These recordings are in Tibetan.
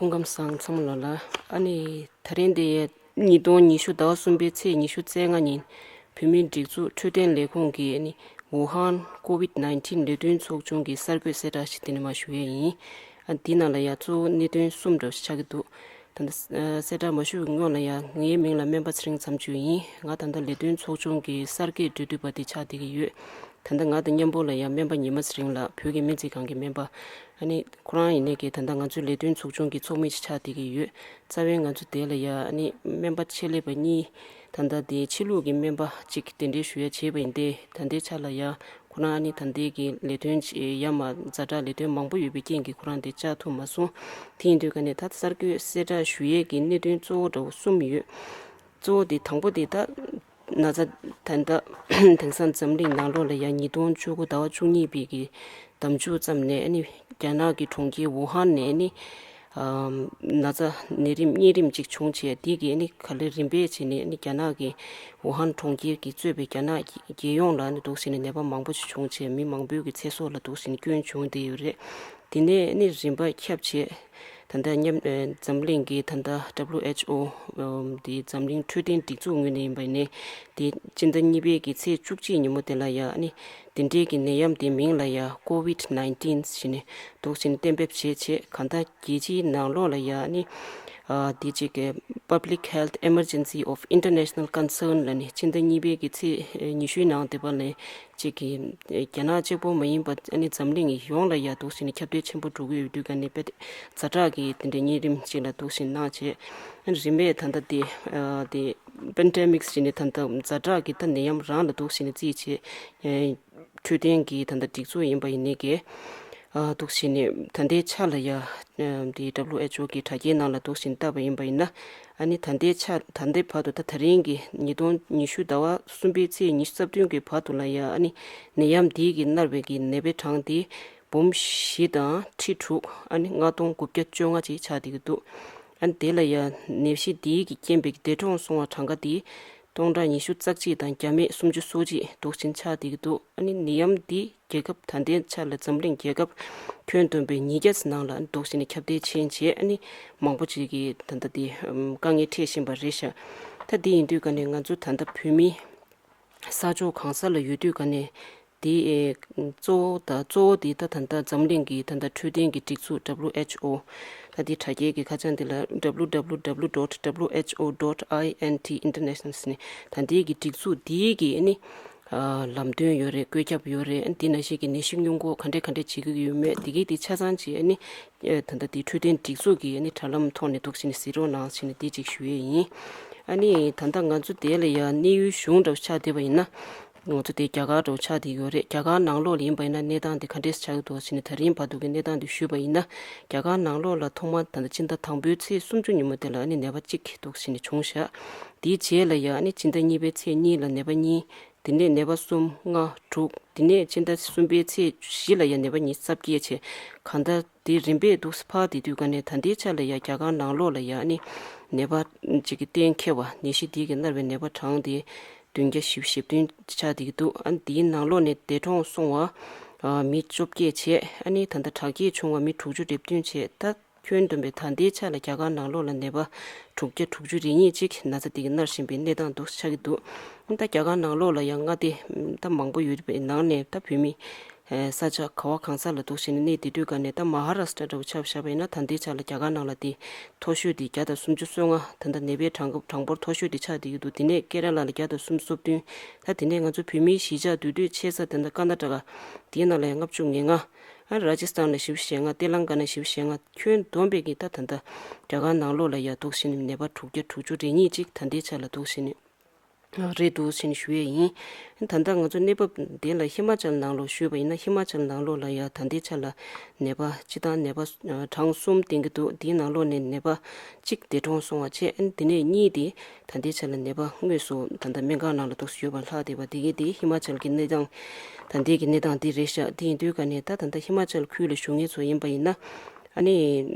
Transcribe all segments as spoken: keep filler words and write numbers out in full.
སྐུ་ཁམས་བཟང་ཚང་མ་ལོ་ལ། ཨ་ནི་ད་རིང་འདི་ཡ་ཉིས་སྟོང་ཉི་ཤུ་ཟླ་བ་གསུམ་པའི་ཚེས་ཉི་ཤུ་རྩ་ལྔ་ཉིན་བོད་མིའི་སྒྲིག་འཛུགས་འཕྲོད་བསྟེན་ལས་ཁུངས་ཀྱིས་ཨ་ནི་ཝུ་ཧན་ཀོ་ཝིད་ནའིན་ཊིན་ལས་དོན་ཚོགས་ཆུང་གི་གསར་འགོད་གསལ་བསྒྲགས་ཤིག་འདི་ནས་མར་ཞུ་ཡས་ཡིན། ཨ་འདི་ནང་ལ་ཡ་གཙོ་བོ་གནད་དོན་གསུམ་འདྲ་བོ་ཞིག་ཆགས་ཀྱི་འདུག་ད་ལྟ་གསལ་བསྒྲགས་མ་ཞུ་བའི་སྔོན་ལ་ཡ་ངའི་མིང་ལ་སྨན་པ་ཚེ་རིང་མཚམས་གཅོད་ཡིན། ང་ད་ལྟ་ལས་དོན་ཚོགས་ཆུང་གི་གསར་འགོད་འབྲེལ་མཐུད་པ་དེ་ཆགས་བསྡད་ཀྱི་ཡོད། ད་ལྟ་ང་དང་མཉམ་པོ་ལ་ཡ་སྨན་པ་ཉི་མ་ཚེ་རིང་ལགས་བོད་ཀྱི་སྨན་རྩིས་ཁང་གི་སྨན་པ། ཨ་ནི་ཁོ་རང་ཡིན་ནའི་གི་ད་ལྟ་ང་ཚོའི་ལས་དོན་ཚོགས་ཆུང་གི་ཚོགས་མི་ཞིག་ཆགས་བསྡད་ཀྱི་ཡོད། རྩ་བའི་ང་ཚོ་དེ་ལ་ཡ་ཨ་ནི་སྨན་པ་ཆེད་ལས་པ་གཉིས། ད་ལྟ་དེ་ཕྱི་ལུགས་ཀྱི་སྨན་པ་གཅིག་གདན་འདྲེན་ཞུ་ཡ་བྱས་པ་ཡིན་ཏེ། ད་ལྟའི་ཆ་ལ་ཡ་ཁོ་རང་ཨ་ནི་ད་ལྟའི་གི་ལས་དོན་ཡ་མ་ཛ་དྲག་ལས་དོན་མང་པོ་ཡོད་པའི་རྐྱེན་གྱིས་ཁོ་རང་དེ་བཅར་ཐུབ་མ་སོང་། དེ་ཡིན་དུས་ཀ་ནས་ད་གསར་འགོད་གསལ་བསྒྲགས་ཞུ་ཡས་ཀྱི་གནད་དོན་གཙོ་བོ་འདྲ་བོ་གསུམ་ཡོད། གཙོ་བོ་དེ་དང་པོ་དེ་ད་ན་ཚ་ད་ལྟ་དེང་སང་འཛམ་གླིང་ནང་ལོགས་ལ་ཡ་ཉིས་སྟོང་བཅུ་དགུ་ཟླ་བ་བཅུ་གཉིས་པའི་གི་ཟླ་མཇུག་ཙམ་ནས་ཨ་ནི་རྒྱ་ནག་གི་གྲོང་ཁྱེར་ཝུ་ཧན་ནས་ཨ་ནི་ཨམ་ན་ཚ་ནད་རིམས་གཉན་རིམས་ཅིག་བྱུང་བྱས། དེ་གི་ཨ་ནི་ག་ལེར་རིམ་པས་བྱས་ནས་ཨ་ནི་རྒྱ་ནག་གི་ཝུ་ཧན་གྲོང་ཁྱེར་གྱིས་གཙོས་པའི་རྒྱ་ནག་རྒྱལ་ཡོངས་ལ་ཨ་ནི་འདུག་སེ་ནས་ནད་པ་མང་པོ་ཞིག་བྱུང་བྱས། མི་མང་པོའི་གི་ཚེ་སྲོག་ལ་འདུག་སེ་ནས་སྐྱོན་བྱུང་བསྡད་ཡོད་རེད། དེ་ནས་ཨ་ནི་རིམ་པ་ཁྱབ་བྱས། ད་ལྟ་མཉམ་ཨ་འཛམ་གླིང་གི་ད་ལྟ་W H O ཨམ་དེ་འཛམ་གླིང་འཕྲོད་བསྟེན་སྒྲིག་འཛུགས་ངོས་ནས་ཡིན་པ་ཡིན་ནའི། དེ་སྤྱི་ཟླ་གཉིས་པའི་གི་ཚེས་བཅུ་གཅིག་ཉིན་མོ་དེ་ལ་ཡ་ཨ་ནི་དེ་འདྲའི་གི་ནད་ཡམས་དེ་མིང་ལ་ཡ་ཀོ་ཝིད་ནའིན་ཊིན་ཞེས་ནས་འདུག་སེ་ནས་གཏན་འབེབས་བྱས་བྱས། གང་ལྟར་རྒྱལ་སྤྱིའི་ནང་ལོགས་ལ་ཡ་ཨ་ནི་ཨ་དེ་གཅིག་གི་Public Health Emergency of International Concern ལབ་ནས་སྤྱི་ཟླ་གཉིས་པའི་གི་ཚེས་ཉི་ཤུའི་ནང་དེ་པ་ལ་གཅིག་གི་རྒྱ་ནག་གཅིག་པོ་མ་ཡིན་པ་ཨ་ནི་འཛམ་གླིང་ཡོངས་ལ་ཡ་འདུག་སེ་ནས་ཁྱབ་གདལ་ཆེན་པོ་འགྲོ་གི་ཡོད་དུས་ཀ་ནས་དཔེ་ཛ་དྲག་གི་དེ་འདྲའི་གཉན་རིམས་ཅིག་ལ་འདུག་སེ་གནང་བྱས། ཨ་ནི་རིམ་པས་ད་ལྟ་དེ་ཨ་དེ་པེན་ཌེ་མིག་ཞེས་ནས་ད་ལྟ་ཛ་དྲག་གི་ད་ནད་ཡམས་རང་ལ་འདུག་སེ་ནས་བརྩིས་བྱས། ཨ་འཕྲོད་བསྟེན་གྱི་ད་ལྟ་སྒྲིག་འཛུགས་ཡིན་པ་ཡིན་ནའི་གི་ཨ་འདུག་སེ་ནས་ད་ལྟའི་ཆ་ལ་ཡ་ཨ་དེ་W H O གི་དྲ་རྒྱའི་ནང་ལ་འདུག་སེ་བལྟས་པ་ཡིན་པ་ཡིན་ན། ཨ་ནི་ད་ལྟའི་ཆ་ད་ལྟའི་བར་དུ་ད་ད་རིང་གི་ཉིས་སྟོང་ཉི་ཤུ་ཟླ་བ་གསུམ་པའི་ཚེས་ཉི་ཤུ་རྩ་བདུན་གི་བར་དུ་ལ་ཡ་ཨ་ནི་ནད་ཡམས་འདི་གིས་མནར་བའི་གི་ནད་པའི་གྲངས་དེ་འབུམ་བཞི་དང་ཁྲི་དྲུག་ཨ་ནི་ལྔ་སྟོང་དགུ་བརྒྱ་བཅོ་ལྔ་ཅིག་ཆགས་བསྡད་ཀྱི་འདུག་ཨ་ནི་དེ་ལ་ཡ་ནད་གཞི་འདི་གི་རྐྱེན་པས་འདས་གྲོངས་སོང་བ་གྲངས་ཀ་དེ་སྟོང་ཕྲག་ཉི་ཤུ་རྩ་གཅིག་དང་བརྒྱ་མེད་སུམ་ཅུ་སོ་གཅིག་འདུག་སེ་ཆགས་བསྡད་ཀྱི་འདུག་ཨ་ནི་ནད་ཡམས་འདི་རྒྱལ་ཁབ་ད་ལྟའི་ཆ་ལ་འཛམ་གླིང་རྒྱལ་ཁབ་ཁྱོན་བསྡོམས་པའི་ཉིས་བརྒྱ་ཙམ་ནང་ལ་འདུག་སེ་ནས་ཁྱབ་གདལ་ཕྱིན་བྱས། ཨ་ནི་མང་པོ་ཅིག་གིས་ད་ལྟ་དེ་ཨམ་དཀའ་ངལ་འཕྲད་བཞིན་པ་རེད་ཤག་ད་དེ་ཡིན་དུས་ཀ་ནས་ང་ཚོ་ད་ལྟ་བོད་མི་ས་ཕྱོགས་གང་ས་ལ་ཡོད་དུས་ཀ་ནས་དེ་ཨེ་གཙོ་བོ་ད་གཙོ་བོ་དེ་ད་ད་ལྟ་འཛམ་གླིང་གི་ད་ལྟ་འཕྲོད་བསྟེན་གྱི་སྒྲིག་འཛུགས་W H O ད་དེ་དྲ་རྒྱའི་གི་ཁ་བྱང་དེ་ལ་W W W dot W H O dot I N T international ཟེར་ནས་ད་ལྟའི་གི་སྒྲིག་འཛུགས་དེའི་གི་ཨ་ནི། ལམ་སྟོན་ཡོད་རེད། བཀོད་ཁྱབ་ཡོད་རེད། འདི་ནང་བཞིན་གྱི་ནད་གཞི་སྔོན་འགོག་ག་འདྲས་ག་འདྲས་བྱེད་ཀྱི་ཡོད་མེད་འདི་གའི་དེ་ཆ་ཚང་ཅིག་ཨ་ནི་ད་ལྟ་དེ་འཕྲོད་བསྟེན་སྒྲིག་འཛུགས་ཀྱི་ཨ་ནི་དྲ་ལམ་ཐོག་ནས་འདུག་སེ་ནས་གཟིགས་རོགས་གནང་ཞེས་ནས་འདི་གཅིག་ཞུ་ཡས་ཡིན། ཨ་ནི་ད་ལྟ་ང་ཚོ་དེ་ལ་ཡ་གནས་ཡུལ་གཞུང་འདྲ་བོ་ཆགས་བསྡད་པ་ཡིན་ན། ང་ཚོ་དེ་རྒྱ་གར་འདྲ་བོ་ཆགས་བསྡད་ཡོད་རེད། རྒྱ་གར་ནང་ལོགས་ལ་ཡིན་པ་ཡིན་ན་གནས་སྟངས་དེ་ག་འདྲས་ཆགས་ཀྱི་འདུག་ཞེས་ནས་ད་རིང་བར་དུ་གི་གནས་སྟངས་དེ་ཞུས་པ་ཡིན་ན། རྒྱ་གར་ནང་ལོགས་ལ་ཐོག་མར་ད་ལྟ་སྤྱི་ཟླ་དང་པོའི་ཚེས་སུམ་ཅུ་ཉིན་མོ་དེ་ལ་ཨ་ནི་ནད་པ་གཅིག་འདུག་སེ་ནས་བྱུང་ཤག་དེའི་རྗེས་ལ་ཡ་ཨ་ནི་སྤྱི་ཟླ་གཉིས་པའི་ཚེས་གཉིས་ལ་ནད་པ་གཉིས། དེ་ནས་ནད་པ་གསུམ། ལྔ། དྲུག་དེ་ནས་སྤྱི་ཟླ་གསུམ་པའི་ཚེས་བཞི་ལ་ཡང་ནད་པ་ཉི་ཤུ་རྩ་བརྒྱད་བྱས། གང་ལྟར་དེ་རིམ་པས་འདུག་སེ་འཕར་བསྡད་དུས་ཀ་ནས་ད་ལྟའི་ཆ་ལ་ཡང་རྒྱ་གར་ནང་ལོགས་ལ་ཡང་ནི་ནད་པ་གཅིག་གི་གཏན་འཁེལ་བ་ནད་གཞི་དེ་གིས་མནར་བའི་ནད་པ་གྲངས་དེ་བདུན་བརྒྱ་བཞི་བཅུ་ཞེ་བདུན་ཆགས་བསྡད་ཀྱི་འདུག་ཨ་ནི་དེའི་ནང་ལོགས་ནས་འདས་གྲོངས་སོང་བ་མི་བཅོ་བརྒྱད་བྱས། ཨ་ནི་ད་ལྟ་དྲག་སྐྱེད་བྱུང་བ་མི་དྲུག་ཅུ་རེ་བདུན་བྱས། ད་ཁྱོན་བསྡོམས་པའི་ད་ལྟའི་ཆ་ལ་རྒྱ་གར་ནང་ལོགས་ལ་ནད་པ་དྲུག་བརྒྱ་དྲུག་ཅུ་རེ་གཉིས་ཅིག་ན་ཚ་དེ་གིས་མནར་བཞིན་པའི་གནས་སྟངས་འདུག་ཆགས་ཀྱི་འདུག་ད་རྒྱ་གར་ནང་ལོགས་ལ་ཡང་མངའ་སྡེ་ད་མང་པོ་ཡོད་པའི་ནང་ནས་ད་བོད་མི་ས་ཆ་ག་བ་གང་ས་ལ་འདུག་བྱས་ནས་གནས་བསྡད་དུས་ཀ་ནས། ད་མ་ཧ་ར་སི་ཊ་འདྲ་བོ་ཆ་བཞག་པ་ཡིན་ན་ད་ལྟའི་ཆ་ལ་རྒྱ་གར་ནང་ལ་དེ་མཐོ་ཤོས་དེ་བརྒྱ་དང་སུམ་ཅུ་སོ་ལྔ། ད་ལྟ་ནད་པའི་གྲངས་ཀ་གྲངས་འབོར་མཐོ་ཤོས་དེ་ཆགས་བསྡད་ཀྱི་འདུག་དེ་ནས་ཀེ་ར་ལ་ལ་བརྒྱ་དང་སུམ་ཅུ་སོ་བདུན། ད་དེ་ནས་ང་ཚོ་བོད་མིའི་གཞིས་ཆགས་འདུས་སྡོད་ཆེ་ས་དེ་འདྲ་ཀར་ན་ཊ་ཀ་དེའི་ནང་ལ་ཡང་ལྔ་བཅུ་ང་ལྔ། ཨ་ར་ཇི་སི་ཐན་ལ་བཞི་བཅུ་ཞེ་ལྔ། ཏེ་ལང་ཀ་ན་བཞི་བཅུ་ཞེ་ལྔ། ཁྱོན་བསྡོམས་པའི་གི་ད་ད་ལྟ་རྒྱ་གར་ནང་ལོགས་ལ་ཡ་འདུག་བྱས་ནས་ནད་པ་དྲུག་བརྒྱ་དྲུག་ཅུ་རེ་གཉིས་ཅིག་ད་ལྟའི་ཆ་ལ་འདུག་བྱས་ནས་རེད་འདུག་བྱས་ནས་ཞུ་ཡས་ཡིན། ད་ལྟ་ང་ཚོ་གནས་བབ་དེ་ལ་ཧི་མ་ཅལ་ནང་ལོགས་ཞུས་པ་ཡིན་ན། ཧི་མ་ཅལ་ནང་ལོགས་ལ་ཡ་ད་ལྟའི་ཆ་ལ་ནད་པ་སྤྱི་བཏང་ནད་པ་གྲངས་གསུམ་ལྡན་གྱི་འདུག་དེའི་ནང་ལོགས་ནས་ནད་པ་གཅིག་འདས་གྲོངས་སོང་བ་བྱས། དེ་ནས་གཉིས་དེ་ད་ལྟའི་ཆ་ལ་ནད་པ་དངོས་སུ་ད་ལྟ་སྨན་ཁང་ནང་ལ་འདུག་སེ་ཡོད་པ་ལྷག་བསྡད་པ་དེ་གའི་དེ་ཧི་མ་ཅལ་གྱི་གནས་སྟངས་ད་ལྟའི་གི་གནས་སྟངས་འདི་རེད་ཤག་དེ་ཡིན་དུས་ཀ་ནས་ད་ད་ལྟ་ཧི་མ་ཅལ་ཁུལ་ལ་བཞུགས་མཁན་ཚོ་ཡིན་པ་ཡིན་ན། ཨ་ནི་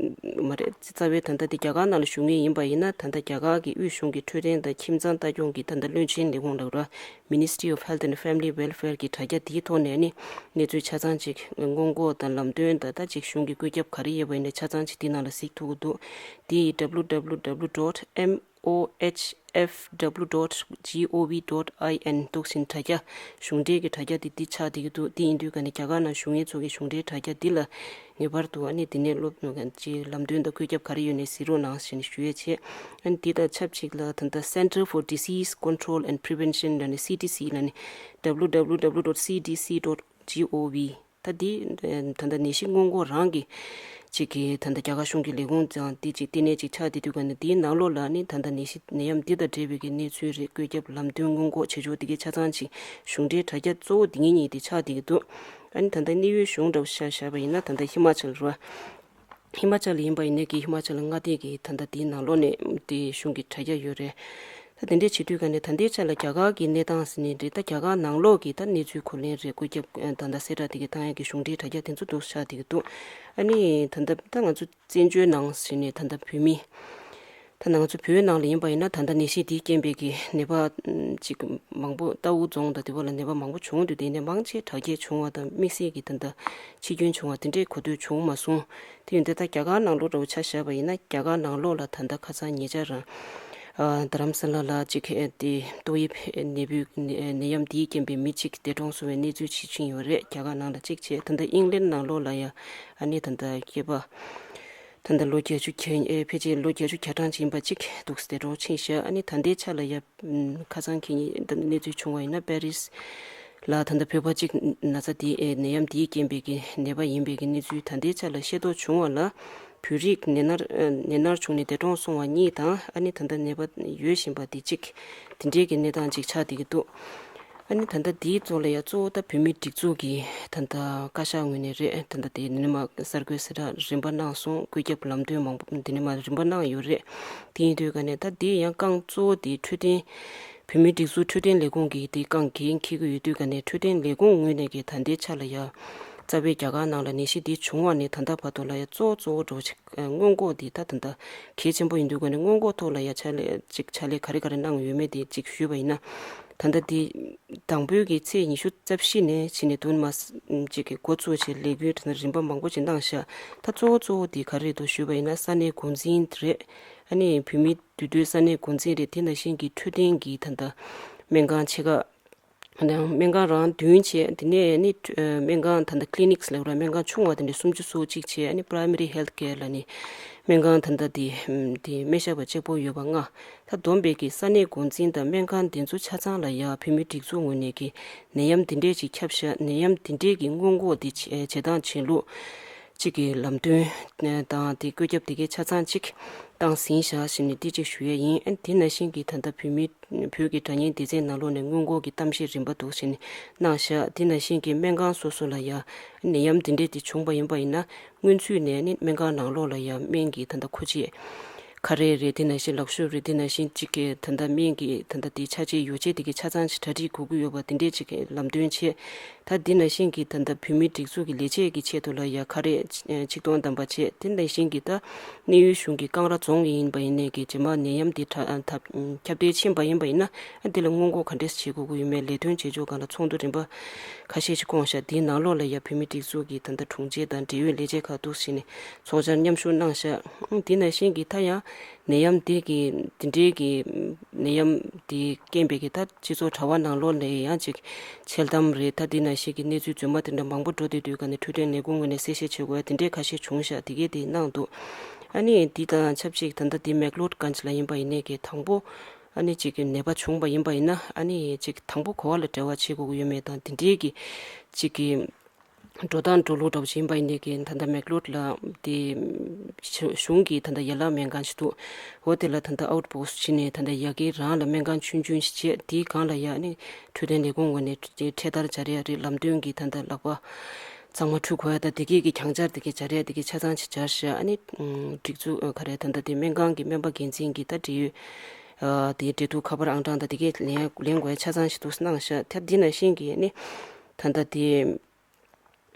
མ་རེད། རྩ་བའི་ད་ལྟ་དེ་རྒྱ་གར་ནང་ལ་བཞུགས་མཁན་ཡིན་པ་ཡིན་ན། ད་ལྟ་རྒྱ་གར་གྱི་དབུས་གཞུང་གི་འཕྲོད་བསྟེན་དང་ཁྱིམ་ཚང་ལྟ་སྐྱོང་གི་ད་ལྟ་བློན་ཆེན་ལས་ཁུངས་ལབ་ར། Ministry of Health and Family Welfare གི་དྲ་རྒྱ་དེའི་ཐོག་ནས་ནི་གནས་ཚུལ་ཆ་ཚང་ཅིག་སྔོན་འགོག་དང་ལམ་སྟོན་དང་། ད་ཅིག་གཞུང་གི་བཀོད་ཁྱབ་ག་རེ་ཡོད་པ་ཡིན་ནའི་ཆ་ཚང་ཅིག་དེའི་ནང་ལ་གཟིགས་ཐུབ་ཀྱི་འདུག་དེ་ཡི་W W W dot M O H F W dot gov dot in འདུག་ཟིན། དྲ་རྒྱ། གཞུང་འབྲེལ་གྱི་དྲ་རྒྱ་དེ་འདི་ཆགས་བསྡད་ཀྱི་འདུག་དེ་ཡིན་དུས་ཀ་ནས་རྒྱ་གར་ནང་བཞུགས་མཁན་ཚོ་གི་གཞུང་འབྲེལ་དྲ་རྒྱ་འདི་ལ་ངེས་པར་དུ་ཨ་ནི་དེ་ནས་སློབ་ཀྱི་ལམ་སྟོན་དང་བཀོད་ཁྱབ་ག་རེ་ཡོད་ནས་གཟིགས་རོགས་གནང་ཞེས་ནས་ཞུ་ཡས་བྱས། ཨ་ནི་འདི་དང་ཆབས་ཅིག་ལ་ད་ལྟ་Center for Disease Control and Prevention ལབ་ནས་C D C ལབ་ནས W W W dot C D C dot gov ད་འདི་ད་ལྟ་ནད་གཞི་སྔོན་འགོག་རང་གི་ཅིག་གི་ད་ལྟ་རྒྱ་གར་གཞུང་གི་ལས་ཁུངས་ཀྱང་འདི་ཅིག་ལྟེ་གནས་ཅིག་ཆགས་བསྡད་དུས་ཀ་ནས། འདིའི་ནང་ལོགས་ལ་ནི་ད་ལྟ་ནད་གཞི་ནད་ཡམས་འདི་དང་འབྲེལ་བའི་གི་གནས་ཚུལ་རེད། བཀོད་ཁྱབ་ལམ་སྟོན་སྔོན་འགོག་བྱེད་ཕྱོགས་འདི་གའི་ཆ་ཚང་ཅིག་གཞུང་འབྲེལ་དྲ་རྒྱ་གཙོ་བོ་འདི་ངེད་གཉིས་དེ་ཆགས་བསྡད་ཀྱི་འདུག་ཨ་ནི་ད་ལྟ་གནས་ཡུལ་གཞུང་འདྲ་བོ་ཆ་བཞག་པ་ཡིན་ན། ད་ལྟ་ཧི་མ་ཅལ་རེད་བ། ཧི་མ་ཅལ་ཡིན་པ་ཡིན་ནའི་གི་ཧི་མ་ཅལ་མངའ་སྡེ་གི་ད་ལྟ་དེའི་ནང་ལོགས་ནས་དེ་གཞུང་གི་དྲ་རྒྱ་ཡོད་རེད། ད་དེ་འདྲས་བྱེད་དུས་ཀ་ནས་ད་ལྟའི་ཆ་ལ་རྒྱ་གར་གྱི་གནས་སྟངས་ཟེར་ནས་རེད། ད་རྒྱ་གར་ནང་ལོགས་ཀྱི་ད་གནས་ཚུལ་གོ་ལེན་རེད། བཀོད་ཁྱབ་ད་ལྟ་གསལ་བསྒྲགས་དེ་གའི་བཏང་ཡག་གི་གཞུང་འབྲེལ་དྲ་རྒྱ་དེ་ཚོ་འདུག་ཆགས་བསྡད་ཀྱི་འདུག་ཨ་ནི་ད་ལྟ་ད་ང་ཚོ་བཙན་བྱོལ་ནང་ཟེར་ནས་ད་ལྟ་བོད་མི། ད་ང་ཚོ་བོད་ནང་ལ་ཡིན་པ་ཡིན་ན། ད་ལྟ་ནད་གཞི་དེའི་རྐྱེན་པས་ཀྱི་ནད་པ་ཅིག་མང་པོ་རྟའུ་རྫོང་དང་དེ་བ་ལ་ནད་པ་མང་པོ་བྱུང་འདུག་དེ་ནས་མང་ཆེ་དྲག་སྐྱེད་བྱུང་བ་དང་དམིགས་བསལ་གྱི་ད་ལྟ་འཆི་སྐྱོན་བྱུང་བ་དེ་འདྲས་གོ་ཐོས་བྱུང་མ་སོང་། དེ་ཡིན་དུས་ད་རྒྱ་གར་ནང་ལོགས་འདྲ་བོ་ཆ་བཞག་པ་ཡིན་ན། རྒྱ་གར་ནང་ལོགས་ལ་ད་ལྟ་ཁ་སང་ཉེ་ཆར་རང་རྡ་རམ་ས་ལ་ལ་ཅིག་དེ་ཏོག་དབྱིབས་ནད་འབུ་ནད་ཡམས་དེའི་རྐྱེན་པས་མི་གཅིག་འདས་གྲོངས་སོང་བའི་གནས་ཚུལ་ཇི་བཞིན་ཡོད་རེད། རྒྱ་གར་ནང་ལ་གཅིག་བྱས། ད་ལྟ་དབྱིན་ལན་ནང་ལོགས་ལ་ཡང་ཨ་ནི་ད་ལྟ་སྐྱེས་པ་ད་ལྟ་ལོ་བརྒྱད་ཅུ་གྱ་ཨེ་ཕལ་ཆེར་ལོ་བརྒྱད་ཅུ་གྱ་གྲངས་ཅིག་ཡིན་པ་གཅིག་འདུག་སེ་འདས་གྲོངས་ཕྱིན་ཤག་ཨ་ནི་ད་ལྟའི་ཆ་ལ་ཡ་ཁ་སང་ཁེ་ཉིན་ད་གནས་ཚུལ་བྱུང་བ་ཡིན་ན། པེ་རིས་ལ་ད་ལྟ་བོད་པ་གཅིག་ན་ཚ་དེ་ཨེ་ནད་ཡམས་དེའི་རྐྱེན་པས་ཀྱི་ནད་པ་ཡིན་པའི་ཀྱི་གནས་ཚུལ་ད་ལྟའི་ཆ་ལ་ཤེས་རྟོགས་བྱུང་བ་ལ། བོད་རིགས་ནད་མནར་ནད་མནར་བྱུང་ནས་འདས་གྲོངས་སོང་བ་གཉིས་དང་། ཨ་ནི་ད་ལྟ་ནད་པ་ཡོད་བཞིན་པ་དེ་གཅིག་དེ་འདྲའི་གི་གནས་སྟངས་ཅིག་ཆགས་བསྡད་ཀྱི་འདུག་ཨ་ནི་ད་ལྟ་འདིའི་གཙོ་ལ་ཡ་གཙོ་བོ་ད་བོད་མིའི་སྒྲིག་འཛུགས་ཀྱི་ད་ལྟ་བཀའ་ཤག་ངོས་ནས་རེད། ད་ལྟ་དེ་འདི་ནས་མ་གསར་འགོད་གསལ་བསྒྲགས་རིམ་པ་གནང་སོང་། བཀོད་ཁྱབ་ལམ་སྟོན་མང་པོ་འདི་ནས་མ་རིམ་པ་གནང་ཡོད་རེད། དེ་ཡིན་དུས་ཀ་ནས་ད་འདི་ཡང་རྐང་གཙོ་བོ་དེ་འཕྲོད་བསྟེན་བོད་མིའི་སྒྲིག་འཛུགས་འཕྲོད་བསྟེན་ལས་ཁུངས་ཀྱིས་དེ་རྐང་འགན་འཁྱེར་གྱི་ཡོད་དུས་ཀ་ནས། འཕྲོད་བསྟེན་ལས་ཁུངས་ངོས་ནས་ཀྱི་ད་ལྟའི་ཆ་ལ་ཡ་རྩ་བའི་རྒྱ་གར་ནང་ལ་ནད་གཞི་འདི་བྱུང་བ་ནས་ད་ལྟ་བར་དུ་ལ་ཡ་གཙོ་བོ་གཙོ་བོ་འགྲོ་ཆེ། སྔོན་འགོག་འདི་ད་ད་ལྟ་གལ་ཆེན་པོ་ཡིན་དུས་ཀ་ནས། སྔོན་འགོག་ཐོག་ལ་ཡ་ཕྱག་ལས་ཅིག་ཕྱག་ལས་ག་རེ་ག་རེ་གནང་ཡོད་མེད་དེ་ཅིག་ཞུས་པ་ཡིན་ན། ད་ལྟ་འདི་དང་པོའི་གི་ཚེས་ཉི་ཤུ་རྩ་བཞི་ནས་ཕྱིན་ནས་དུ་མ་ཅིག་གི་འགོ་ཚུགས་བྱས་ལས་འགུལ་དེ་ཚོ་རིམ་པ་མང་པོ་ཅིག་གནང་ཤག་ད་གཙོ་བོ་གཙོ་བོ་འདི་ག་རེ་རེད་འདུག་ཞུས་པ་ཡིན་ན། ས་གནས་འགོ་འཛིན་རེད། ཨ་ནི་བོད་མིའི་འདུས་སྡོད་ས་གནས་འགོ་འཛིན་རེད། དེ་ནང་བཞིན་གྱི་འཕྲོད་བསྟེན་གྱི་ད་ལྟ་སྨན་ཁང་ཆེ་ཁག་སྨན་ཁང་རང་བདུན་བྱས། དེ་ནས་ནི་སྨན་ཁང་ད་ལྟ་clinics ལབ་ར། སྨན་ཁང་ཆུང་བ་དེ་འདྲ་སུམ་ཅུ་སོ་གཅིག་བྱས། ཨ་ནི་primary health care ལབ་ནི་སྨན་ཁང་ད་ལྟ་དེ་དེ་སྨན་ཞབས་པ་གཅིག་པོ་ཡོད་པ་ལྔ། ད་བསྡོམས་པས་ཀྱི་ས་གནས་འགོ་འཛིན་དང་སྨན་ཁང་དེ་ཚོ་ཆ་ཚང་ལ་ཡ་བོད་མིའི་སྒྲིག་འཛུགས་ངོས་ནས་ཀྱི་ནད་ཡམས་འདི་འདྲས་ཅིག་ཁྱབ་ཤག་ནད་ཡམས་འདི་འདྲས་ཀྱི་སྔོན་འགོག་འདི་བྱེད་བྱེད་སྟངས་བྱེད་ལུགས་གཅིག་གི་ལམ་སྟོན་དང་དེ་བཀོད་ཁྱབ་དེ་གའི་ཆ་ཚང་གཅིག་བཏང་ཟིན་བཞག་ཞེས་ནས་འདི་གཅིག་ཞུ་ཡས་ཡིན། ཨ་ནི་དེ་ནང་བཞིན་གྱི་ད་ལྟ་བོད་མི་བོད་ཀྱི་དྲ་བརྙན་སྡེ་ཚན་ནང་ལོགས་ནས་སྔོན་འགོག་གི་གཏམ་བཤད་རིམ་པ་འདུག་ཞེས་ནས་གནང་བཞག་དེ་ནང་བཞིན་གྱི་སྨན་ཁང་སོ་སོ་ལ་ཡ་ནད་ཡམས་འདི་འདྲས་དེ་བྱུང་པ་ཡིན་པ་ཡིན་ན། སྔོན་ཚུད་ནས་ནི་སྨན་ཁང་ནང་ལོགས་ལ་ཡ་སྨན་གྱི་ད་ལྟ་མཁོ་ཆས་ག་རེ་རེད། དེ་ནང་བཞིན་ལག་ཤུབས་རེད། དེ་ནང་བཞིན་གཅིག་གི་ད་ལྟ་སྨན་གྱི་ད་ལྟ་དེ་ཆ་ཆའི་ཡོ་བྱད་དེ་གའི་ཆ་ཚང་ཞིག་གྲ་སྒྲིག་དགོས་ཀྱི་ཡོད་པ་དེ་འདྲས་ཅིག་གི་ལམ་སྟོན་བྱས། ད་དེ་ནང་བཞིན་གྱི་ད་ལྟ་བོད་མིའི་སྒྲིག་འཛུགས་ཀྱི་ལས་བྱེད་ཀྱི་ཆེད་དུ་ལ་ཡ་ག་རེ་ཆིག་སྟོང་བདམས་པ་བྱས། དེ་ནང་བཞིན་གྱི་ད་གནས་ཡུལ་གཞུང་གི་ཀང་ར་རྫོང་ཡིན་པ་ཡིན་ནའི་གི་རྗེས་མ་ནད་ཡམས་འདི་ཁྱབ་གདལ་ཕྱིན་པ་ཡིན་པ་ཡིན་ན། འདི་ལ་སྔོན་འགོག་ག་འདྲས་བྱེད་དགོས་ཀྱི་ཡོད་མེད་ལས་དོན་བྱེད་ཕྱོགས་སྒང་ལ་ཚོགས་འདུ་རིམ་པ་ཁ་ཤས་ཤིག་བསྐོངས་ཤག་དེའི་ནང་ལོགས་ལ་ཡ་བོད་མིའི་སྒྲིག་འཛུགས་ཀྱི་ད་ལྟ་དྲུང་ཆེ་དང་འབྲེལ་ཡོད་ལས་བྱེད་ཁག་འདུག་ཟེར་ནས་ཚོགས་བཅར་མཉམ་ཞུགས་གནང་ཤག་དེ་ནང་བཞིན་གྱི་ད་ཡང་ནད་ཡམས་འདི་གི་འདི་འདྲའི་གི་ནད་ཡམས་འདི་རྐྱེན་པས་ཀྱི་ད་སྤྱི་ཚོགས་དྲ་བ་ནང་ལོགས་ལ་ཡང་ཅིག་འཆལ་གཏམ་རེད། ད་དེ་ནང་བཞིན་གྱི་གནས་ཚུལ་རྫུན་མ་དེ་འདྲ་མང་པོ་འགྲོ་བསྡད་དུས་ཀ་ནས་འཕྲོད་བསྟེན་ལས་ཁུངས་ངོས་ནས་གསལ་བཤད་བྱེད་དགོས་ཡ་དེ་འདྲའི་ཁ་ཤས་བྱུང་ཤག་དེ་གས་དེ་གནང་འདུག་ཨ་ནི་འདི་དང་ཆབས་ཅིག་ད་ལྟ་འདི་མེག་ལོར་གྷན་ཇི་ལ་ཡིན་པ་ཡིན་ནའི་གི་དང་པོ་ཨ་ནི་ཅིག་གི་ནད་པ་བྱུང་བ་ཡིན་པ་ཡིན་ན། ཨ་ནི་ཅིག་དང་པོ་ག་བ་ལ་འབྲེལ་བ་བྱེད་དགོས་ཀྱི་ཡོད་མེད་དང་། དེ་འདྲའི་གི་ཅིག་གི་འགྲོ་སྟངས་འགྲོ་ལུགས་འདྲ་བོ་ཞིག་ཡིན་པ་ཡིན་ནའི་གི་ད་ལྟ་མེག་ལོར་ལ་དེ་གཞུང་གི་ད་ལྟ་ཡན་ལག་སྨན་ཁང་ཞིག་འདུག་འོ་དེ་ལ་ད་ལྟ་ཨའུཊ་པོ་སི་ཊི་བྱས་ནས་ད་ལྟ་ཡ་གི་རང་ལ་སྨན་ཁང་ཆུང་ཆུང་ཞིག་བྱས། དེའི་སྒང་ལ་ཡ་ཨ་ནི་འཕྲོད་བསྟེན་ལས་ཁུངས་ངོས་ནས་འཕྲེད་དར་སྦྱར་ཡ་རེད། ལམ་སྟོན་གྱི་ད་ལྟ་ལག་པ་གཙང་མ་འཁྲུད་དགོས་ཡ་ད་དེ་གས་ཀྱི་གྱང་སྦྱར་དེ་གས་སྦྱར་ཡ་དེ་གས་ཆ་ཚང་ཞིག་སྦྱར་ཤག་ཨ་ནི་སྒྲིག་འཛུགས་ག་རེ་ད་ལྟ་དེ་སྨན་ཁང་གི་སྨན་པ་འགན་འཛིན་གྱི་ད་འབྲེལ་ཡོད་དེའི་འབྲེལ་གཏུག་ཁ་པར་ཨང་གྲངས་ད་དེ་གས་ལེན་ལེན་དགོས་ཡ་ཆ་ཚང་ཞིག་འདུག་གནང་ཤག་ད་འདི་ནང་བཞིན་གྱི་ཨ་ནི་ད་ལྟ་དེ།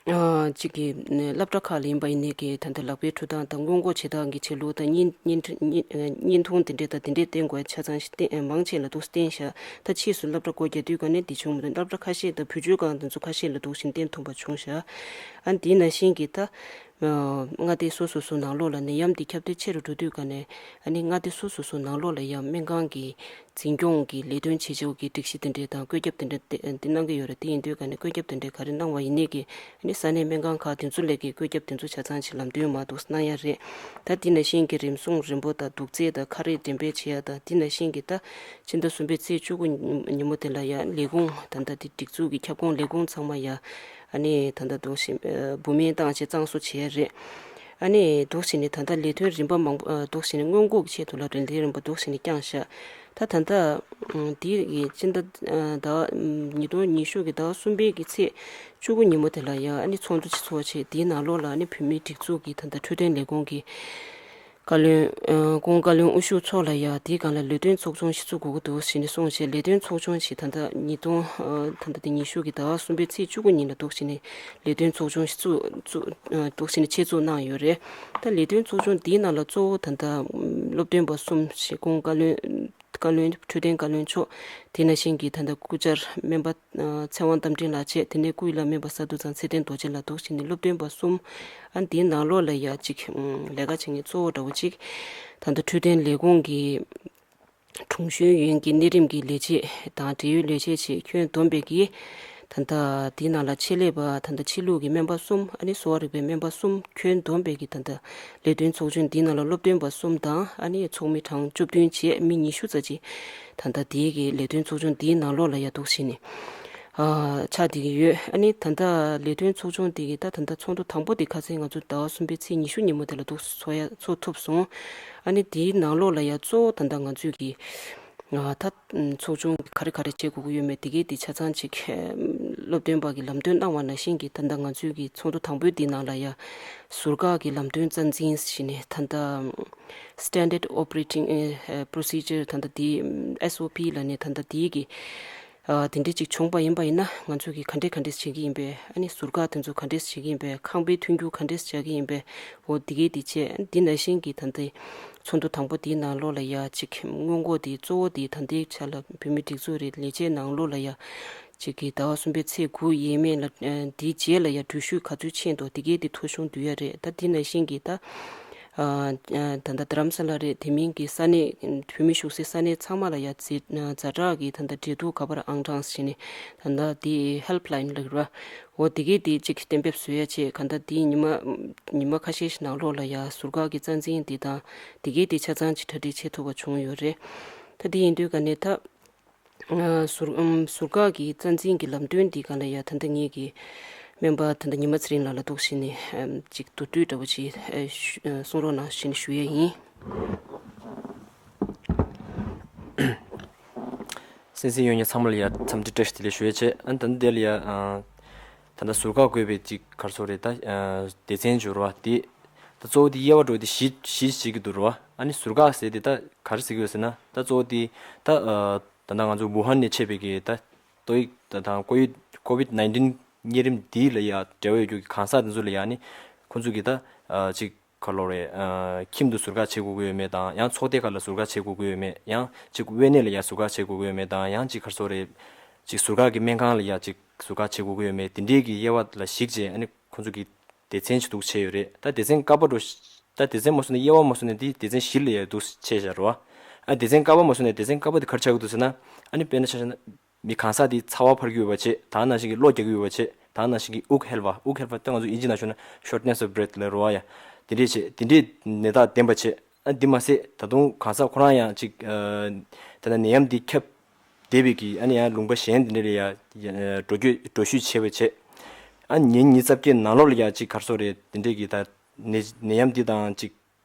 ཨ་གཅིག་གི་ནས་སློབ་གྲྭ་ཁག་ལ་ཡིན་པ་ཡིན་ནའི་གི་ད་ལྟ་ལག་པའི་འཁྲུད་སྟངས་དང་སྔོན་འགོག་བྱེད་སྟངས་ཀྱི་ཆེད་ལུགས་དང་བརྙན་བརྙན་བརྙན་བརྙན་ཐུང་དེ་འདྲས་དང་དེ་འདྲས་བསྟན་དགོས་ཆ་ཚང་ཞིག་བསྟན་མང་ཆེ་ལ་འདུག་བསྟན་ཤག་ད་ཕྱིས་སུ་སློབ་གྲྭ་སྒོ་རྒྱག་དུས་ག་ནས་འདི་བྱུང་མི་འདུག་སློབ་གྲྭ་ཁ་ཤས་དང་བུ་བཅོལ་ཁང་དེ་ཚོ་ཁ་ཤས་ལ་འདུག་བཞིན་བསྟན་ཐུབ་པ་བྱུང་ཤག་ཨ་འདི་ནང་བཞིན་གྱི་ད་མངའ་སྡེ་སོ་སོ་སོ་ནང་ལོགས་ལ་ནད་ཡམས་འདི་ཁྱབ་གདལ་ཆེ་རུ་འགྲོ་དུས་ག་ནས་ཨ་ནི་མངའ་སྡེ་སོ་སོ་སོ་ནང་ལོགས་ལ་ཡང་སྨན་ཁང་གི་འཛིན་སྐྱོང་གི་ལས་དོན་བྱེད་ཕྱོགས་ཀྱི་སྒྲིག་གཞི་དེ་འདྲས་དང་བཀོད་ཁྱབ་དེ་འདྲས་དེ་འདི་གནང་གི་ཡོད་རེད། དེ་ཡིན་དུས་ག་ནས་བཀོད་ཁྱབ་དེ་འདྲས་ག་རེ་གནང་བ་ཡིན་ནའི་གི་ཨ་ནི་ས་གནས་སྨན་ཁང་ཁག་དེ་ཚོ་ལས་ཀྱི་བཀོད་ཁྱབ་དེ་ཚོ་ཆ་ཚང་ཞིག་ལམ་སྟོན་མ་འདུག་གནང་ཡ་རེད། ད་དེ་ནང་བཞིན་གྱི་རིམས་སྲུང་རིམ་པ་དང་དུག་རྫས་དང་ཁ་རས་འགྲེམས་སྤེལ་བྱེད་ཡ་དང་དེ་ནང་བཞིན་གྱི་ད་ཕྱི་ཟླ་གསུམ་པའི་ཚེས་བཅུ་དགུ་ཉིན་མོ་དེ་ལ་ཡ་ལས་ཁུངས་ད་ལྟ་དེ་སྒྲིག་འཛུགས་ཀྱི་ཁྱབ་ཁོངས་ལས་ཁུངས་ཚང་མ་ཡ་ཨ་ནི་ད་ལྟ་འདུག་བཞིན་འབུམ་སྨན་བཏང་བྱས་གཙང་བཟོ་བྱེད་ཡ་རེད། ཨ་ནི་འདུག་བྱས་ནས་ད་ལྟ་ལས་དོན་རིམ་པ་མང་པོ་ཨ་འདུག་བྱས་ནས་སྔོན་འགོག་གི་ཆེད་དུ་ལ་ལས་དོན་རིམ་པ་འདུག་བྱས་ནས་བསྐྱངས་ཤག་ད་ད་ལྟ་ཨ་འདི་ཡི་སྤྱི་ཟླ་ཨ་ཟླ་བ་ཨ་ཉིས་སྟོང་ཉི་ཤུ་གི་ཟླ་བ་གསུམ་པའི་གི་ཚེས་བཅུ་དགུ་ཉིན་མོ་དེ་ལ་ཡ་ཨ་ནི་ཚོགས་འདུ་ཅིག་ཚོགས་བྱས་དེའི་ནང་ལོགས་ལ་ཨ་ནི་བོད་མིའི་སྒྲིག་འཛུགས་ཀྱི་ད་ལྟ་འཕྲོད་བསྟེན་ལས་ཁུངས་ཀྱི་བཀའ་བློན་ཨ་ྋགོང་བཀའ་བློན་དབུ་བཞུགས་མཆོག་ལ་ཡ་དེའི་སྒང་ལ་ལས་དོན་ཚོགས་ཆུང་ཞིག་བཙུགས་དགོས་ཀྱི་འདུག་ཟེར་ནས་གསུངས་བྱས། ལས་དོན་ཚོགས་ཆུང་ཞིག་ད་ལྟ་ཉིས་སྟོང་ཨ་ད་ལྟ་དེ་ཉི་ཤུ་གི་ཟླ་བ་གསུམ་པའི་ཚེས་བཅུ་དགུ་ཉིན་ལ་འདུག་བྱས་ནས་ལས་དོན་ཚོགས་ཆུང་ཞིག་བཙུགས་བཙུགས་ཨ་འདུག་བྱས་ནས་ཆེད་འཛུགས་གནང་ཡོད་རེད། ད་ལས་དོན་ཚོགས་ཆུང་འདིའི་ནང་ལ་གཙོ་བོ་ད་ལྟ་སློབ་སྟོན་པ་གསུམ་ཞིག་ྋགོང་བཀའ་བློན་བཀའ་བློན་འཕྲོད་བསྟེན་བཀའ་བློན་མཆོག་དེ་ནང་བཞིན་གྱི་ད་ལྟ་སྐུ་བཅར་སྨན་པ་ཨ་ཚེ་དབང་རྟ་མགྲིན་ལགས་བྱས། དེ་ནས་སྐུ་ཡི་བླ་སྨན་པ་ས་འདུ་ཚང་ཚེ་བརྟན་རྡོ་རྗེ་ལགས་འདུག་བྱས་ནས་སློབ་སྟོན་པ་གསུམ། ཨ་འདིའི་ནང་ལོགས་ལ་ཡ་གཅིག་ཨ་ལས་ཀ་བྱེད་མཁན་གཙོ་བོ་འདྲ་བོ་གཅིག་ད་ལྟ་འཕྲོད་བསྟེན་ལས་ཁུངས་ཀྱི་དྲུང་གཞོན་ཡོན་གྱི་གནས་རིམ་གྱི་ལས་བྱེད་དང་འབྲེལ་ཡོད་ལས་བྱེད་བྱས་ཁྱོན་བསྡོམས་པས་ཀྱི་ད་ལྟ་འདིའི་ནང་ལ་ཆེད་ལས་པ་ད་ལྟ་ཕྱི་ལུགས་ཀྱི་སྨན་པ་གསུམ། ཨ་ནི་གསོ་བ་རིག་པའི་སྨན་པ་གསུམ། ཁྱོན་བསྡོམས་པས་ཀྱི་ད་ལྟ་ལས་དོན་ཚོགས་ཆུང་འདིའི་ནང་ལ་སློབ་སྟོན་པ་གསུམ་དང་ཨ་ནི་ཚོགས་མི་གྲངས་བཅུ་བདུན་བྱས་མི་ཉི་ཤུ་ཙམ་ཅིག་ད་ལྟ་འདིའི་གི་ལས་དོན་ཚོགས་ཆུང་འདིའི་ནང་ལོགས་ལ་ཡ་འདུག་བྱས་ནས་ཨ་ཆགས་བསྡད་ཀྱི་ཡོད། ཨ་ནི་ད་ལྟ་ལས་དོན་ཚོགས་ཆུང་འདི་གི་ད་ད་ལྟ་ཚོགས་འདུ་དང་པོ་འདི་ཁ་སང་ང་ཚོ་ཟླ་བ་གསུམ་པའི་ཚེས་ཉི་ཤུ་ཉིན་མོ་དེ་ལ་འདུག་ཚོགས་ཡ་ཚོགས་ཐུབ་སོང་། ཨ་ནི་དེའི་ནང་ལོགས་ལ་ཡ་གཙོ་བོ་ད་ལྟ་ང་ཚོས་ཀྱི་ཨ་ད་ཚོགས་ཆུང་གི་ག་རེ་ག་རེ་བྱེད་དགོས་ཀྱི་ཡོད་མེད་དེ་གའི་དེ་ཆ་ཚང་ཅིག་སློབ་སྟོན་པ་གི་ལམ་སྟོན་གནང་བ་ནང་བཞིན་གྱི་ད་ལྟ་ང་ཚོས་ཀྱི་ཚོགས་འདུ་དང་པོའི་དེའི་ནང་ལ་ཡ་ཟུར་བཀག་གི་ལམ་སྟོན་རྩ་འཛིན་ཞེས་ནས་ད་ལྟ་Standard Operating Procedure ད་ལྟ་དེ་S O P ལ་ནས་ད་ལྟ་དེའི་གི་ཨ་དེ་འདྲས་ཅིག་བྱུང་པ་ཡིན་པ་ཡིན་ན་ང་ཚོས་ཀྱི་ག་འདྲས་ག་འདྲས་བྱེད་ཀྱི་ཡིན་པས། ཨ་ནི་ཟུར་བཀག་དེ་ཚོ་ག་འདྲས་བྱེད་ཀྱི་ཡིན་པས། ཁང་པའི་མཐུན་འགྱུར་ག་འདྲས་བྱ་གི་ཡིན་པས། འོ་དེ་གའི་དེ་བྱས། འདི་ནང་བཞིན་གྱི་ད་ལྟའི་ཚོགས་འདུ་དང་པོ་དེའི་ནང་ལོགས་ལ་ཡ་ཅིག་སྔོན་འགོག་དེ་གཙོ་བོ་དེ་ད་ལྟའི་ཆ་ལ་བོད་མི་སྒྲིག་འཛུགས་རེད་ལས་བྱེད་ནང་ལོགས་ལ་ཡ་ཅིག་གི་ཟླ་བ་གསུམ་པའི་ཚེས་དགུ་ཡས་མས་ལ་ཨ་དེའི་རྗེས་ལ་ཡ་འགྲུལ་བཞུད་ག་ཚོད་ཕྱིན་འདུག་དེ་གའི་དེ་ཐོ་གཞུང་བསྡུ་ཡ་རེད། ད་འདི་ནང་བཞིན་གྱི་ད་ཨ་ཨ་ད་ལྟ་རྡ་རམ་ས་ལ་རེད། དེ་མིན་གྱི་ས་གནས་བོད་མི་བཞུགས་སའི་ས་གནས་ཚང་མ་ལ་ཡ་ཛ་ཛ་དྲག་གི་ད་ལྟ་འབྲེལ་གཏུག་ག་པར་ཨང་གྲངས་ཞེས་ནས་ད་ལྟ་དེ་Helpline ལ་རེད་བ། འོ་དེ་གའི་དེ་ཅིག་གཏན་འབེབས་བཟོ་ཡ་ཆེད་ག་ད་དེ་ཉི་མ་ཉི་མ་ཁ་ཤས་ཤིག་ནང་ལོགས་ལ་ཡ་ཟུར་བཀག་གི་རྩ་འཛིན་དེ་དང་དེ་གའི་དེ་ཆ་ཚང་ཅིག་གྲ་སྒྲིག་བྱེད་ཐུབ་པ་བྱུང་ཡོད་རེད། ད་དེ་ཡིན་དུས་ག་ནས་ད་ཨ་ཟུར་ཨམ་ཟུར་བཀག་གི་རྩ་འཛིན་གྱི་ལམ་སྟོན་འདི་སྒང་ལ་ཡ་ད་ལྟ་ངེད་ཀྱི་སྨན་པ་ད་ལྟ་ཉི་མ་ཚེ་རིང་ལགས་ལ་འདུག་བྱས་ནས་ཨམ་ཅིག་མདོར་བསྡུས་འདྲ་བོ་ཅིག་ཨ་ཞུ་ཨ་གསུང་རོགས་གནང་ཞེས་ནས་ཞུ་ཡས་ཡིན། གསན་གཟིགས་ཡོད་མཁན་ཚང་མ་ལ་ཡ་འཚམས་འདྲི་བཀྲ་ཤིས་བདེ་ལེགས་ཞུ་ཡས་བྱས། ཨ་ནི་ད་ལྟ་དེ་ལ་ཡ་ཨ་ད་ལྟ་ཟུར་བཀག་དགོས་པའི་ཅིག་ག་རེ་ཟེར་དགོས་རེད། ད་ཨ་སྡེ་ཚན་བྱུང་རེད་བ། དེ་ད་གཙོ་བོ་དེ་དབྱེ་བ་འགྲོ་དེ་བཞི་བཞི་བྱེད་ཀྱི་འདུག་རེད་བ། ཨ་ནི་ཟུར་བཀག་ཟེར་དེ་ད་ག་རེ་ཟེར་གྱི་ཡོད་ཟེར་ན། ད་གཙོ་བོ་དེ་ད་ཨ་ད་ལྟ་ང་ཚོ་ཝུ་ཧན་ནས་མཆེད་པའི་གི་ད་ཏོག་དབྱིབས་ད་དང་ཀོ་ཝིད་ཀོ་ཝིད་ནའིན་ཊིན་གཉན་རིམས་འདི་ལ་ཡ་འབྲེལ་བ་ཡོད་རྒྱུ་གི་གང་ཟག་དེ་ཚོ་ལ་ཡ་ནི་ཁོང་ཚོ་གི་ད་ཨ་ཅིག་ག་ལོ་རེད། ཨ་ཁྱིམ་དུ་ཟུར་བཀག་བྱེད་དགོས་ཀྱི་ཡོད་མེད་དང་། ཡང་ཚོགས་སྡེ་ཁག་ལ་ཟུར་བཀག་བྱེད་དགོས་ཀྱི་ཡོད་མེད། ཡང་ཅིག་དབེན་གནས་ལ་ཡ་ཟུར་བཀག་བྱེད་དགོས་ཀྱི་ཡོད་མེད་དང་། ཡང་ཅིག་ག་རེ་ཟེར་དགོས་རེད། ཅིག་ཟུར་བཀག་གི་སྨན་ཁང་ལ་ཡ་ཅིག་ཟུར་བཀག་བྱེད་དགོས་ཀྱི་ཡོད་མེད། དེ་འདྲའི་གི་དབྱེ་བ་ལ་གཞིགས་བྱས་ཨ་ནི་ཁོང་ཚོ་གི་སྡེ་ཚན་ཅིག་འདུག་བྱས་ཡོད་རེད། ད་སྡེ་ཚན་ཀ་པ་འགྲོ། ད་སྡེ་ཚན་མ་སོང་ནས་དབྱེ་བ་མ་སོང་ནས་དེ་སྡེ་ཚན་བཞི་ལ་ཡ་འདུག་བྱས་བཞག་རེད་བ། ཨ་སྡེ་ཚན་ཀ་པ་མ་སོང་ནས་སྡེ་ཚན་ཀ་པ་དེ་ག་རེ་ཆགས་ཀྱི་འདུག་ཟེར་ན། ཨ་ནི་དཔེར་ན་ཆ་བཞག་ན། མི་གང་ཟག་དེ་ཚ་བ་འཕར་གྱི་ཡོད་པ་བྱས། ད་ནང་བཞིན་གྱི་གློ་རྒྱག་གི་ཡོད་པ་བྱས། ད་ནང་བཞིན་གྱི་དབུགས་ཧལ་བ། དབུགས་ཧལ་བ་ད་ང་ཚོ་ཨིན་ཇི་ནང་ཞུ་ན་shortness of breath ལབ་རེད་བ་ཡ། དེ་འདྲས་བྱས། དེ་འདྲས་ནད་རྟགས་ལྡན་པ་བྱས། ཨ་འདི་མ་ཟད་ད་དུང་གང་ཟག་ཁོ་རང་ཡང་ཅིག་ཨ་ད་ལྟ་ནད་ཡམས་འདི་ཁྱབ་བསྡད་པའི་གི་ཨ་ནི་ཡང་ལུང་པ་གཞན་དེ་འདྲས་ལ་ཡ་འགྲོ་སྐྱོད་འགྲོ་བཞུད་བྱས་པ་བྱས། ཨ་ཉིན་ཉིན་རྩ་བརྒྱད་ནང་ལོགས་ལ་ཡ་ཅིག་ག་རེ་ཟེར་དགོས་རེད། དེ་འདྲས་ཀྱི་ད་ནད་ནད་ཡམས་འདི་དང་ཅིག་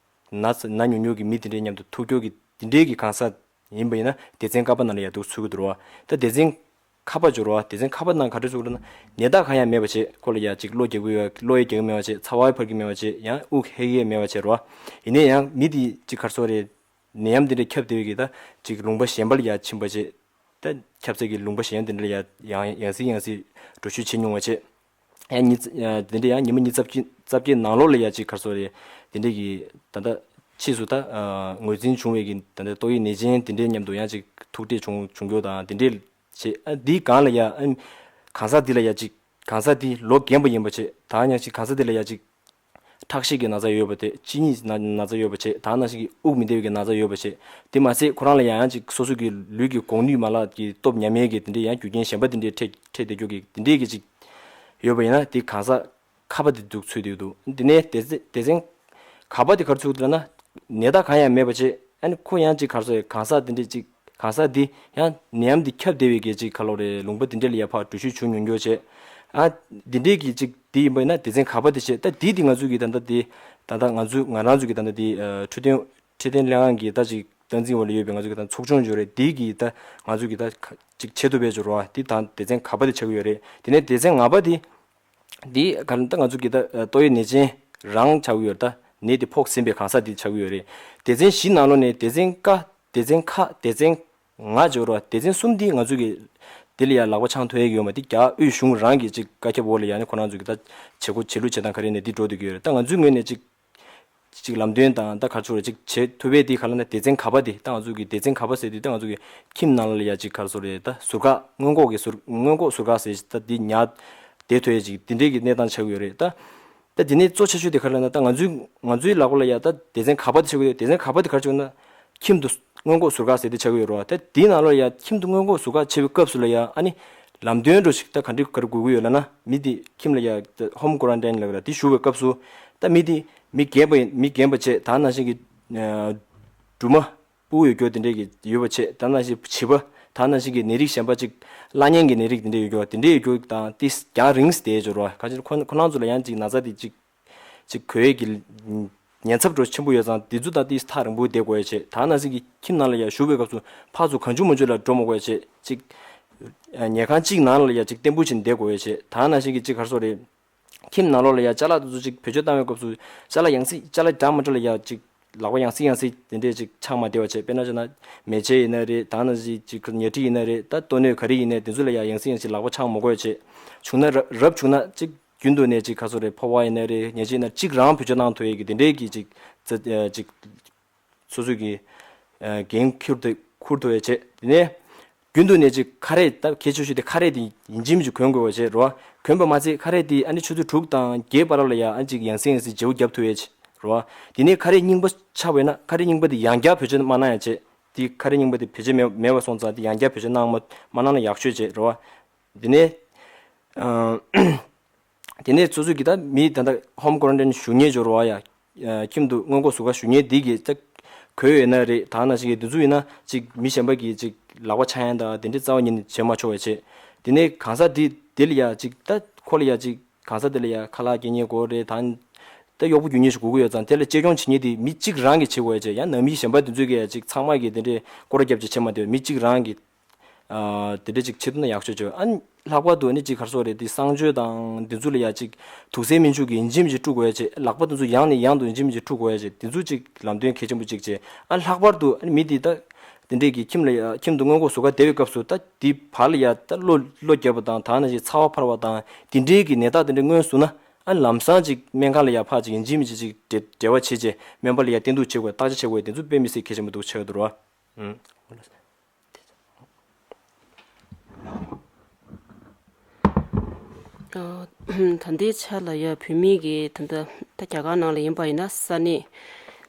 ན་ཚ་ན་ཉུང་ཉུང་གི་མི་དེ་འདྲའི་མཉམ་དུ་ཐུག་སྐྱོར་གྱི་དེ་འདྲའི་གི་གང་ཟག་ཡིན་པ་ཡིན་ན་སྡེ་ཚན་ཀ་པ་ནང་ལ་ཡ་འདུག་ཚུད་ཀྱི་འདུག་རེད་བ། ད་སྡེ་ཚན་ཁ་པ་འབྱོར་བ། སྡེ་ཚན་ཁ་པ་ནང་ག་འདྲ་ཚུད་ཀྱི་འདུག་ན། ནད་རྟགས་གང་ཡང་མེད་པ་བྱས། ཁོ་ལ་ཡ་ཅིག་གློ་རྒྱག་གི་ཡོད། གློ་ཡ་རྒྱག་གི་མེད་པ་བྱས། ཚ་བ་འཕར་གྱི་མེད་པ་བྱས། ཡང་དབུགས་ཧལ་གྱི་མེད་པ་བྱས་རེད་བ། ཡིན་ནའི་ཡང་མི་དེ་ཅིག་ག་རེ་ཟེར་དགོས་རེད། ནད་ཡམས་དེ་འདྲ་ཁྱབ་བསྡད་པའི་གི་ད་ཅིག་ལུང་པ་གཞན་པ་ལ་ཡ་ཕྱིན་པ་བྱས། ད་ཁྱབ་ཚད་ཀྱི་ལུང་པ་གཞན་དེ་འདྲ་ལ་ཡ་ཡང་ཡང་སེ་ཡང་སེ་འགྲོ་བཞུད་བྱེད་མྱོང་བ་བྱས། ཡང་ཉི་ཚེ་ཨ་དེ་འདྲའི་ཡང་ཉི་མ་ཉི་ཤུ་རྩ་བརྒྱད་རྩ་བརྒྱད་ནང་ལོགས་ལ་ཡ་ཅིག་ག་རེ་ཟེར་དགོས་རེད། དེ་འདྲའི་གི་ད་ལྟ་ཕྱིས་སུ་ད་ཨ་ངོས་འཛིན་བྱུང་བའི་གི་ད་ལྟ་ཏོག་དབྱིབས་ནད་ཅན་དེ་འདྲའི་མཉམ་དུ་ཡང་ཅིག་ཐུག་འཕྲད་བྱུང་བྱུང་རྒྱུ་དང་དེ་འདྲའི་བྱས། ཨ་འདིའི་སྒང་ལ་ཡ་ཨ་གང་ཟག་འདི་ལ་ཡ་ཅིག་གང་ཟག་འདི་ལོ་རྒན་པ་ཡིན་པ་བྱས། ད་ཡང་ཅིག་གང་ཟག་འདི་ལ་ཡ་ཅིག་ཁྲག་ཤེད་ཀྱི་ན་ཚ་ཡོད་པ་དེ། གཅིན་སྙི་ན་ན་ཚ་ཡོད་པ་བྱས། ད་ནང་བཞིན་གྱི་དབུགས་མི་བདེ་བའི་གི་ན་ཚ་ཡོད་པ་བྱས། དེ་མ་ཟད་ཁོ་རང་ལ་ཡང་ཡང་ཅིག་སོ་སོ་གི་ལུས་ཀྱི་གོང་ནུས་མ་ལག་གི་སྟོབས་ཉམས་ཡས་ཀྱི་དེ་འདྲའི་ཡང་རྒྱུ་རྐྱེན་གཞན་པ་དེ་འདྲའི་འཕྲད་འཕྲད་བསྡད་རྒྱུ་གི་དེ་འདྲའི་གི་ཅིག་ཡོད་པ་ཡིན་ན། དེ་གང་ཟག་ཁ་པ་དེ་འདུག་ཚུད་བསྡད་འདུག་དེ་ནས་སྡེ་ཚན་སྡེ་ཚན་ག་པ་དེ་ག་རེ་ཚུད་འདུག་ལབ་ན། ནད་རྟགས་གང་ཡང་མེད་པ་བྱས། ཨ་ནི་ཁོ་ཡང་ཅིག་ག་རེ་ཟེར། གང་ཟག་དེ་འདྲའི་ཅིག་གང་ཟག་འདི་ཡང་ནད་ཡམས་འདི་ཁྱབ་བསྡད་པའི་གི་ཅིག་ག་ལོ་རེད། ལུང་པ་འདི་འདྲ་ལ་ཡ་ཕར་འགྲུལ་བཞུད་བྱུང་མྱོང་རྒྱུ་བྱས། ཨ་འདི་འདྲའི་གི་ཅིག་འདི་ཡིན་པ་ཡིན་ན་སྡེ་ཚན་ག་པ་དེ་བྱས། ད་འདི་འདི་ང་ཚོ་གི་ད་ལྟ་འདི་ད་ལྟ་ང་ཚོ་ང་རང་ཚོ་གི་ད་ལྟ་འདི་ཨ་འཕྲོད་བསྟེན་འཕྲོད་བསྟེན་ལྷན་ཁང་གི་ད་ཅིག་སྟངས་འཛིན་འོག་ལ་ཡོད་པའི་ང་ཚོ་གི་ད་ཚོགས་ཆུང་ཡོད་རེད། འདི་གི་ད་ང་ཚོ་གི་ད་ཅིག་བྱེད་ཐུབ་པའི་ཅིག་རོ། འདི་ད་སྡེ་ཚན་ག་པ་དེ་ཆགས་ཀྱི་ཡོད་རེད། དེ་ནས་སྡེ་ཚན་ལྔ་པ་དེ། འདི་ག་ལ་ད་ང་ཚོ་གི་ད་ཏོག་དབྱིབས་ནད་ཅན་རང་ཆགས་ཀྱི་ཡོད་རེད། ད་ནད་དེ་ཕོག་ཟིན་པའི་གང་ཟག་འདི་ཆགས་ཀྱི་ཡོད་རེད། སྡེ་ཚན་བཞི་ནང་ལོགས་ནས་སྡེ་ཚན་ཀ་སྡེ་ཚན་ཁ་སྡེ་ཚན་ང་བརྗོད་རོགས། སྡེ་ཚན་གསུམ་འདི་ང་ཚོ་གི་འདི་ལ་ཡང་ལག་པ་འཆང་ཐུབ་ཡས་ཡོད་མ། འདི་རྒྱ་དབུས་གཞུང་རང་གི་ཅིག་བཀའ་ཁྱབ་འོག་ལ་ཡང་ནི་ཁོ་རང་ཚོ་གི་ད་བྱེད་སྒོ་བྱེད་ལུགས་བྱེད་སྟངས་ག་རེ་ནས་འདི་འགྲོ་བསྡད་ཀྱི་ཡོད་རེད། ད་ང་ཚོའི་ངོས་ནས་ཅིག་ཅིག་ལམ་སྟོན་དང་ད་ག་ཚོད་རེ་ཅིག་བྱེད་ཐུབ་པའི་དེ་ག་ལ་ན་སྡེ་ཚན་ག་པ་དེ། ད་ང་ཚོ་གི་སྡེ་ཚན་ག་པ་ཟེར་དུས་ད་ང་ཚོ་གི་ཁྱིམ་ནང་ལ་ཡ་ཅིག་ག་རེ་ཟེར་དགོས་རེད། ད་ཟུར་བཀག་སྔོན་འགོག་གི་ཟུར་སྔོན་འགོག་ཟུར་བཀག་ཟེར་ད་འདི་ཉར་བསྡད་ཐུབ་ཡས་ཅིག་དེ་འདྲའི་གི་གནས་སྟངས་ཆགས་ཀྱི་ཡོད་རེད། ད་ད་དེ་ནས་གཙོ་ཆེ་ཤོས་དེ་ག་རེ་ལབ་ན། ད་ང་ཚོའི་ང་ཚོའི་ལག་པ་ལ་ཡ་ད་སྡེ་ཚན་ག་པ་དེ་ཆགས་ཀྱི་ཡོད། སྡེ་ཚན་ག་པ་དེ་ག་རེ་ཆགས་ཀྱི་ཡོད་ན། ཁྱིམ་དུ་སྔོན་འགོག་ཟུར་བཀག་ཟེར་དེ་ཆགས་ཀྱི་ཡོད་རེད་བ། ད་དེའི་ནང་ལོགས་ཡ་ཁྱིམ་དུ་སྔོན་འགོག་ཟུར་བཀག་བྱེད་པའི་སྐབས་སུ་ལ་ཡ་ཨ་ནི་ལམ་སྟོན་འདྲ་ཞིག་ད་ག་འདྲ་ག་རེ་དགོས་ཀྱི་ཡོད་ལབ་ན། མི་དེ་ཁྱིམ་ལ་ཡ་ཧོམ་ཀོ་རན་ཊིན་ལབ་ཀྱི་རེད། དེ་བཞུགས་པའི་སྐབས་སུ་ད་མི་དེ་མི་རྒན་པ་ཡིན་མི་རྒན་པ་བྱས། ད་ནང་བཞིན་གྱི་ཨ་སྦྲུམ་མ་སྤུ་གུ་ཡོད་རྒྱུ་དེ་འདྲས་ཀྱི་ཡོད་པ་བྱས། ད་ནང་བཞིན་བྱིས་པ་ད་ནང་བཞིན་གྱི་ནད་རིགས་གཞན་པ་ཅིག་བླ་གཉན་གྱི་ནད་རིགས་དེ་འདྲས་ཡོད་རྒྱུ་དེ་འདྲས་ཡོད་རྒྱུ་དང་། དེ་རྒྱང་རིང་བསྡད་ཡོད་རྒྱུ་རེད་བ། གང་ཕྱིར་ཁོ་ཁོ་རང་ཚོ་ལ་ཡང་ཅིག་ན་ཚ་དེ་ཅིག་ཅིག་འགོས་ཡས་ཀྱི་ཉེན་ཚབས་འདྲ་ཆེན་པོ་ཡོད་ཙང་། དེ་ཚོ་དང་ཏིས་ཐག་རིང་པོ་བསྡད་དགོས་ཡས་བྱས། ད་ནང་བཞིན་གྱི་ཁྱིམ་ནང་ལ་ཡ་བཞུགས་པའི་སྐབས་སུ་ཕར་ཚུར་གང་བྱུང་མང་བྱུང་ལ་འགྲོ་མི་དགོས་ཡས་བྱས། ཅིག་ཉལ་ཁང་གཅིག་ནང་ལ་ཡ་ཅིག་བརྟན་པོ་བྱས་ནས་བསྡད་དགོས་ཡས་བྱས། ད་ནང་བཞིན་གྱི་ཅིག་ག་རེ་ཟེར་དགོས་རེད། ཁྱིམ་ནང་ལོགས་ལ་ཡ་ཅ་ལག་དེ་ཚོ་ཅིག་བེད་སྤྱོད་བཏང་བའི་སྐབས་སུ་ཅ་ལག་ཡང་སེ་ཅ་ལག་འདྲ་མི་འདྲ་ལ་ཡ་ཅིག་ལག་པ་ཡང་སེ་ཡང་སེ་དེ་འདྲས་ཅིག་འཆང་མ་བདེ་བ་བྱས། དཔེར་ན་བྱས་ན་མལ་ཆས་ཡིན་ན་རེད། ད་ནང་བཞིན་ཅིག་ཉལ་ཁྲི་ཡིན་ན་རེད། ད་ཏོ་སྣོད་ག་རེ་ཡིན་ནའི་དེ་ཚོ་ལ་ཡ་ཡང་སེ་ཡང་སེ་ལག་པ་འཆང་མ་དགོས་ཡས་བྱས། བྱུང་ན་རབ་རབ་བྱུང་ན་ཅིག་རྒྱུན་དུ་ནས་ཅིག་ག་རེ་ཟེར་དགོས་རེད། ཕོར་པ་ཡིན་ན་རེད། ཉལ་ཆས་ཡིན་ན་ཅིག་རང་བེད་སྤྱོད་གནང་ཐུབ་ཡས་ཀྱི་དེ་འདྲའི་གི་ཅིག་ཅིག་སོ་སོ་གི་འགན་འཁུར་ཐུབ་འཁུར་ཐུབ་ཡས་བྱས། དེ་ནས་རྒྱུན་དུ་ནས་ཅིག་ཁ་རས། ད་གལ་ཆེ་ཤོས་དེ་ཁ་རས་དེ་ཡིན་གཅིག་མིན་གཅིག་གོན་དགོས་པ་བྱས་རོ། གོན་པ་མ་ཚད་ཁ་རས་དེ་ཨ་ནི་ཆུ་ཚོད་དྲུག་དང་བརྒྱད་བར་ལ་ཡ་ཨ་ཅིག་ཡང་སེ་ཡང་སེ་བརྗེ་པོ་རྒྱབ་ཐུབ་ཡས་བྱས་རོ། དེ་ནས་ཁ་རས་རྙིང་པ་ཆགས་པ་ཡིན་ན་ཁ་རས་རྙིང་པ་དེ་ཡང་བསྐྱར་བེད་སྤྱོད་མ་གནང་ཡས་བྱས། དེ་ཁ་རས་རྙིང་པ་དེ་བེད་སྤྱོད་མེད་མེད་པ་སོང་ཙང་དེ་ཡང་བསྐྱར་བེད་སྤྱོད་གནང་མ་མ་གནང་ན་ཡག་ཤོས་བྱས་རོ། དེ་ནས་ཨ། དེ་ནས་སོ་སོ་གི་ད་མི་ད་ལྟ་ཧོམ་ཀོ་རན་ཊིན་བཞུགས་མཁན་ཅིག་ཡོད་རེད་བ་ཡ། ཁྱིམ་དུ་སྔོན་འགོག་ཟུར་བཀག་བཞུགས་མཁན་འདི་གིས་ད་གོས་ཡོད་ན་རེད། ད་ནང་བཞིན་གྱི་འདི་ཚོ་ཡིན་ན་ཅིག་མི་གཞན་པ་གིས་ཅིག་ལག་པ་འཆང་ཡ་དང་དེ་འདྲའི་རྩ་བ་ཉིད་ནས་བྱེད་མ་ཆོག་པ་བྱས། དེ་ནས་གང་ཟག་འདི་འདི་ལ་ཡ་ཅིག་ད་ཁོ་ལ་ཡ་ཅིག་གང་ཟག་འདི་ལ་ཡ་ཁ་ལག་སྐྱེལ་མཁན་དགོས་རེད། ད་ད་གཡོག་པོ་རྒྱུག་མཁན་ཞིག་དགོས་ཀྱི་ཡོད་ཙང་དེ་ལ་གཅེས་སྐྱོང་བྱེད་མཁན་དེ་མི་གཅིག་རང་གིས་བྱེད་དགོས་ཡ་བྱས། ཡང་ནང་མི་གཞན་པ་འདི་ཚོ་གིས་ཡ་ཅིག་ཚང་མ་གིས་དེ་འདྲའི་སྐོར་ར་བརྒྱབ་བྱས་བྱེད་མ་བདེ་བ། མི་གཅིག་རང་གིས། ཨ་དེ་འདྲ་ཅིག་བྱེད་ཐུབ་ན་ཡག་ཤོས་ཅིག་ཨ་ནི་ལྷག་པར་དུ་ཨ་ནི་ཅིག་ག་རེ་ཟེར་དགོས་རེད། དེ་གསང་སྤྱོད་དང་དེ་ཚོ་ལ་ཡ་ཅིག་དུག་སེལ་སྨན་ཆུ་གིས་ཡིན་གཅིག་མིན་གཅིག་བཀྲུ་དགོས་ཡ་བྱས། ལག་པ་དེ་ཚོ་ཡང་ནས་ཡང་དུ་ཡིན་གཅིག་མིན་གཅིག་བཀྲུ་དགོས་ཡ་བྱས། དེ་ཚོ་ཅིག་ལམ་སྟོན་གལ་ཆེན་པོ་ཅིག་བྱས། ཨ་ལྷག་པར་དུ་ཨ་ནི་མི་དེ་ད་དེ་འདྲས་ཀྱི་ཁྱིམ་ལ་ཡ་ཁྱིམ་དུ་སྔོན་འགོག་ཟུར་བཀག་བསྡད་པའི་སྐབས་སུ་ད་དེ་བར་ལ་ཡ་ད་གློ་གློ་རྒྱབ་པ་དང་། ད་ནང་བཞིན་ཚ་བ་འཕར་བ་དང་དེ་འདྲས་ཀྱི་ནད་རྟགས་དེ་འདྲ་མངོན་སོང་ན། ཨ་ནི་ལམ་སང་ཅིག་སྨན་ཁང་ལ་ཡ་ཕར་ཅིག་ཡིན་གཅིག་མིན་གཅིག་ཅིག་འབྲེལ་འབྲེལ་བ་བྱས་བྱས་སྨན་པ་ལ་ཡ་བསྟེན་གཏུག་བྱེད་དགོས། བརྟག་དཔྱད་བྱེད་དགོས། དེ་ཚོ་དཔེ་མི་སྲིད་གལ་ཆེན་པོ་འདུག་ཆགས་འདུག་རོ། ཨ་ད་ལྟའི་ཆ་ལ་ཡ་བོད་མི་གི་ད་ལྟ་ད་རྒྱ་གར་ནང་ལ་ཡིན་པ་ཡིན་ན་ས་གནས་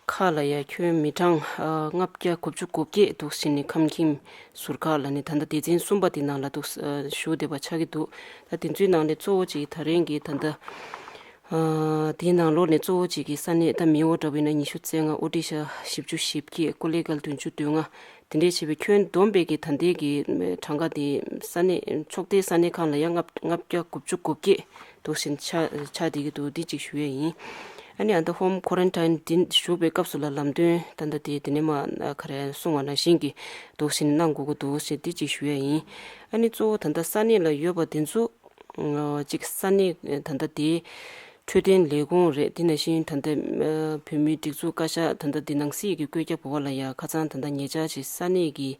ཁག་ལ་ཡ་ཁྱོན་མི་གྲངས་ཨ་ལྔ་བརྒྱ་དགུ་བཅུ་གོ་བརྒྱད་འདུག་ཟེར་ནས་ཁམས་ཁྱིམ་ཟུར་བཀག་ལ་ནི་ད་ལྟ་སྡེ་ཚན་གསུམ་པ་དེ་ནང་ལ་འདུག་ཨ་བཞུགས་བསྡད་པ་ཆགས་ཀྱི་འདུག་ད་དེ་ཚོའི་ནང་ནས་གཙོ་བོ་གཅིག་ད་རིང་གི་ད་ལྟ་ཨ་དེའི་ནང་ལོགས་ནས་གཙོ་བོ་གཅིག་གི་ས་གནས་ད་མི་འོ་འདྲ་བོ་ཡིན་ན་ཉི་ཤུ་རྩ་ལྔ། ཨོ་ཌི་ཤ་བཞི་བཅུ་ཞེ་བརྒྱད། ཀོ་ལི་གྷལ་བདུན་ཅུ་དོན་ལྔ། དེ་འདྲའི་བྱས་པའི་ཁྱོན་བསྡོམས་པའི་གི་ད་ལྟའི་གི་གྲངས་ཀ་དེ་ས་གནས་ཕྱོགས་མཐའི་ས་གནས་ཁག་ལ་ཡང་ལྔ་ལྔ་བརྒྱ་དགུ་བཅུ་གོ་བརྒྱད་འདུག་ཟེར་ཆགས་ཆགས་བསྡད་ཀྱི་འདུག་འདི་གཅིག་ཞུ་ཡས་ཡིན། ཨ་ནི་ཨ་ད་ཧོམ་ཁོ་རན་ཊིན་འདི་བཞུགས་པའི་སྐབས་སུ་ལ་ལམ་སྟོན་ད་ལྟ་དེ་དེ་ནས་མ་ག་རེ་གསུངས་པ་ནང་བཞིན་གྱི་འདུག་ཟེར་གནང་དགོས་ཀྱི་འདུག་ཟེར་འདི་གཅིག་ཞུ་ཡས་ཡིན། ཨ་ནི་གཙོ་བོ་ད་ལྟ་ས་གནས་ལ་ཡོད་པ་དེ་ཚོ་གཅིག་ས་གནས་ད་ལྟ་དེ་ འཕྲོད་བསྟེན་ལས་ཁུངས་རེད། དེ་ནང་བཞིན་ད་ལྟ་ཨ་བོད་མིའི་སྒྲིག་འཛུགས་བཀའ་ཤག་ད་ལྟ་འདི་ནང་སྲིད་ཀྱི་བཀོད་ཁྱབ་འོག་ལ་ཡ་ཁ་སང་ད་ལྟ་ཉེ་ཆར་ཅིག་ས་གནས་ཀྱི་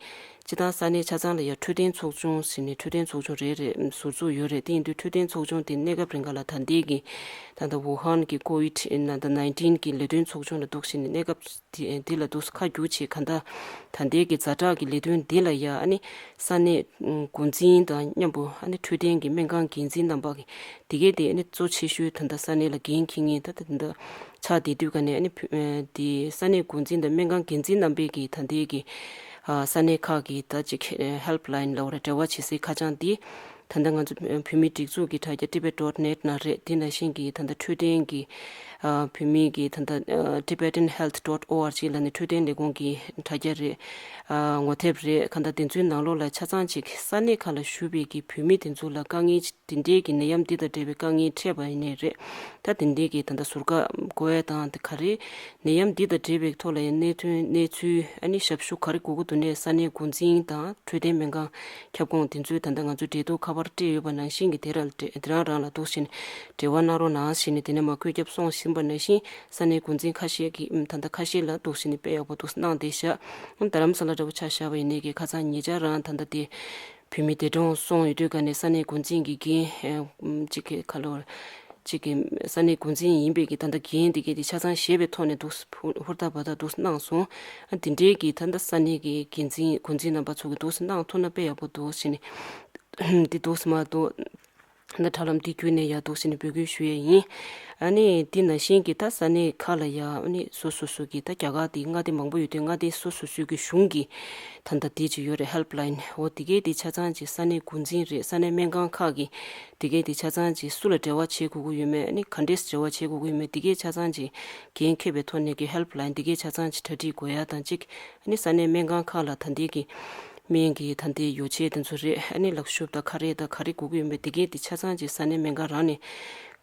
སྤྱི་བཏང་ས་གནས་ཆ་ཚང་ལ་ཡ་འཕྲོད་བསྟེན་ཚོགས་ཆུང་ཟེར་ནས་འཕྲོད་བསྟེན་ཚོགས་ཆུང་རེ་རེ་ཟུར་འཛུགས་ཡོད་རེད། དེ་ཡིན་དུས་འཕྲོད་བསྟེན་ཚོགས་ཆུང་དེ་གནས་སྐབས་རིང་ག་ལ་ད་ལྟའི་གི་ད་ལྟ་ཝུ་ཧན་གྱི་ཀོ་ཝིད་ནང་ད་ནའིན་ཊིན་གྱི་ལས་དོན་ཚོགས་ཆུང་ལ་འདུག་ཟེར་ནས་གནས་སྐབས་དེ་འདི་ལ་འདུག་ཁ་བསྒྱུར་བྱས་གང་ལྟར་ད་ལྟའི་གི་ཛ་དྲག་གི་ལས་དོན་འདི་ལ་ཡ་ཨ་ནི་ས་གནས་འགོ་འཛིན་དང་མཉམ་པོ་ཨ་ནི་འཕྲོད་བསྟེན་གྱི་སྨན་ཁང་འགན་འཛིན་རྣམ་པ་གི་དེ་གའི་དེ་ཨ་ནི་གཙོ་ཆེ་ཤོས་ད་ལྟ་ས་གནས་ལ་འགན་འཁྱེར་མཁན་ད་ལྟ་འདི་འདྲ་ཆགས་བསྡད་དུས་ག་ནས་ཨ་ནི་བུ་ཨ་དེ་ས་གནས་འགོ་འཛིན་དང་སྨན་ཁང་འགན་འཛིན་རྣམ་པས་ཀྱི་ད་ལྟའི་གི་ཨ་ས་གནས་ཁག་གི་ད་ཅིག་ཧེལ་པ་ལ་ཡིན་ལབ་ར་འབྲེལ་བ་བྱེད་སའི་ཁ་བྱང་འདི་ད་ལྟ་ང་ཚོ་བོད་མིའི་སྒྲིག་འཛུགས་ཀྱི་དྲ་རྒྱ་tibet dot net ནང་རེད། དེ་ནང་བཞིན་གྱི་ད་ལྟ་འཕྲོད་བསྟེན་གྱི་ཨ་བོད་མིའི་གི་ད་ལྟ་ཨ་tibetan health dot org ལ་ནི་འཕྲོད་བསྟེན་ལས་ཁུངས་ཀྱི་དྲ་རྒྱ་རེད། ཨ་ངོ་དེབ་རེད། གང་ལྟར་དེ་ཚོའི་ནང་ལོགས་ལ་ཆ་ཚང་ཅིག་ས་གནས་ཁག་ལ་བཞུགས་པའི་གི་བོད་མི་དེ་ཚོ་ལ་དཀའ་ངལ་དེ་འདྲའི་གི་ནད་ཡམས་འདི་དང་འབྲེལ་བའི་དཀའ་ངལ་འཕྲད་པ་ཡིན་ནའི་རེད། ད་དེ་འདྲའི་གི་ད་ལྟ་ཟུར་བཀག་དགོས་ཡ་དང་དེ་ག་རེ་ནད་ཡམས་འདི་དང་འབྲེལ་བའི་ཐོག་ལ་ཡང་གནད་དོན་གནས་ཚུལ་ཨ་ནི་ཞབས་ཞུ་ག་རེ་དགོས་ཀྱི་འདུག་ནས་ས་གནས་འགོ་འཛིན་དང་འཕྲོད་བསྟེན་སྨན་ཁང་ཁྱབ་ཁོངས་དེ་ཚོས་ད་ལྟ་ང་ཚོ་འབྲེལ་གཏུག་ཁ་པར་སྤྲད་ཡོད་པ་ནང་བཞིན་གྱི་དེ་རང་དེ་རང་རང་ལ་འདུག་བཞིན་འབྲེལ་བ་གནང་རོགས་གནང་ཞེས་ནས་དེ་ནས་མ་བཀོད་ཁྱབ་སོང་ཟིན་པ་ནང་བཞིན་ས་གནས་འགོ་འཛིན་ཁ་ཤས་ཀྱིས་ད་ལྟ་ཁ་ཤས་ལ་འདུག་བཞིན་དཔེ་ཡག་པོ་འདུག་གནང་བསྡད་ཤག་རྡ་རམ་ས་ལ་འདྲ་བོ་ཆ་བཞག་པ་ཡིན་ནའི་གི་ཁ་སང་ཉེ་ཆར་རང་ད་ལྟ་དེ་བོད་མི་འདས་གྲོངས་སོང་ཡོད་དུས་ག་ནས་ས་གནས་འགོ་འཛིན་གྱི་འགན་གཅིག་གི་ཁ་ལོ་གཅིག་གི་ས་གནས་འགོ་འཛིན་ཡིན་པའི་གི་ད་ལྟ་འགན་དེ་གའི་དེ་ཆ་ཚང་བཞེས་པའི་ཐོག་ནས་འདུག་ཧུར་ཐག་འབད་ཐག་འདུག་གནང་སོང་། ཨ་དེ་འདྲའི་གི་ད་ལྟ་ས་གནས་ཀྱི་འགན་འཛིན་འགོ་འཛིན་རྣམ་པ་ཚོ་གི་འདུག་གནང་ཐུབ་ན་དཔེ་ཡག་པོ་འདུག་ཟེར་ནས་འདི་འདུག་སེ་མ་འདུག་ད་དྲ་ལམ་འདི་བརྒྱུད་ནས་ཡ་འདུག་ཟེར་ནས་འབོད་སྐུལ་ཞུ་ཡས་ཡིན། ཨ་ནི་འདི་ནང་བཞིན་གྱི་ད་ས་གནས་ཁག་ལ་ཡ་ཨ་ནི་སོ་སོ་སོ་གི་ད་རྒྱ་གར་དེ་མངའ་སྡེ་མང་པོ་ཡོད་དུས་མངའ་སྡེ་སོ་སོ་སོ་གི་གཞུང་གི་ད་ལྟ་དེ་ཅིག་ཡོད་རེད། ཧེལ་པ་ལ་ཡིན། འོ་དེ་གའི་དེ་ཆ་ཚང་ཅིག་ས་གནས་འགོ་འཛིན་རེད། ས་གནས་སྨན་ཁང་ཁག་གི་དེ་གའི་དེ་ཆ་ཚང་ཅིག་སུ་ལ་འབྲེལ་བ་བྱེད་དགོས་ཀྱི་ཡོད་མེད། ཨ་ནི་ག་འདྲས་འབྲེལ་བ་བྱེད་དགོས་ཀྱི་ཡོད་མེད། དེ་གའི་ཆ་ཚང་ཅིག་འགན་འཁྱེར་བའི་ཐོག་ནས་ཀྱི་ཧེལ་པ་ལ་ཡིན་དེ་གའི་ཆ་ཚང་ཅིག་གྲ་སྒྲིག་དགོས་ཡ་དང་གཅིག་ཨ་ནི་ས་གནས་སྨན་ཁང་ཁག་ལ་ད་ལྟའི་གི་སྨན་གྱི་ད་ལྟའི་ཡོ་བྱད་དེ་ཚོ་རེད། ཨ་ནི་ལག་ཤུབས་དང་ཁ་རས་དང་ག་རེ་དགོས་ཀྱི་ཡོད་མེད་དེ་གའི་དེ་ཆ་ཚང་ཅིག་ས་གནས་སྨན་ཁང་རང་ནས་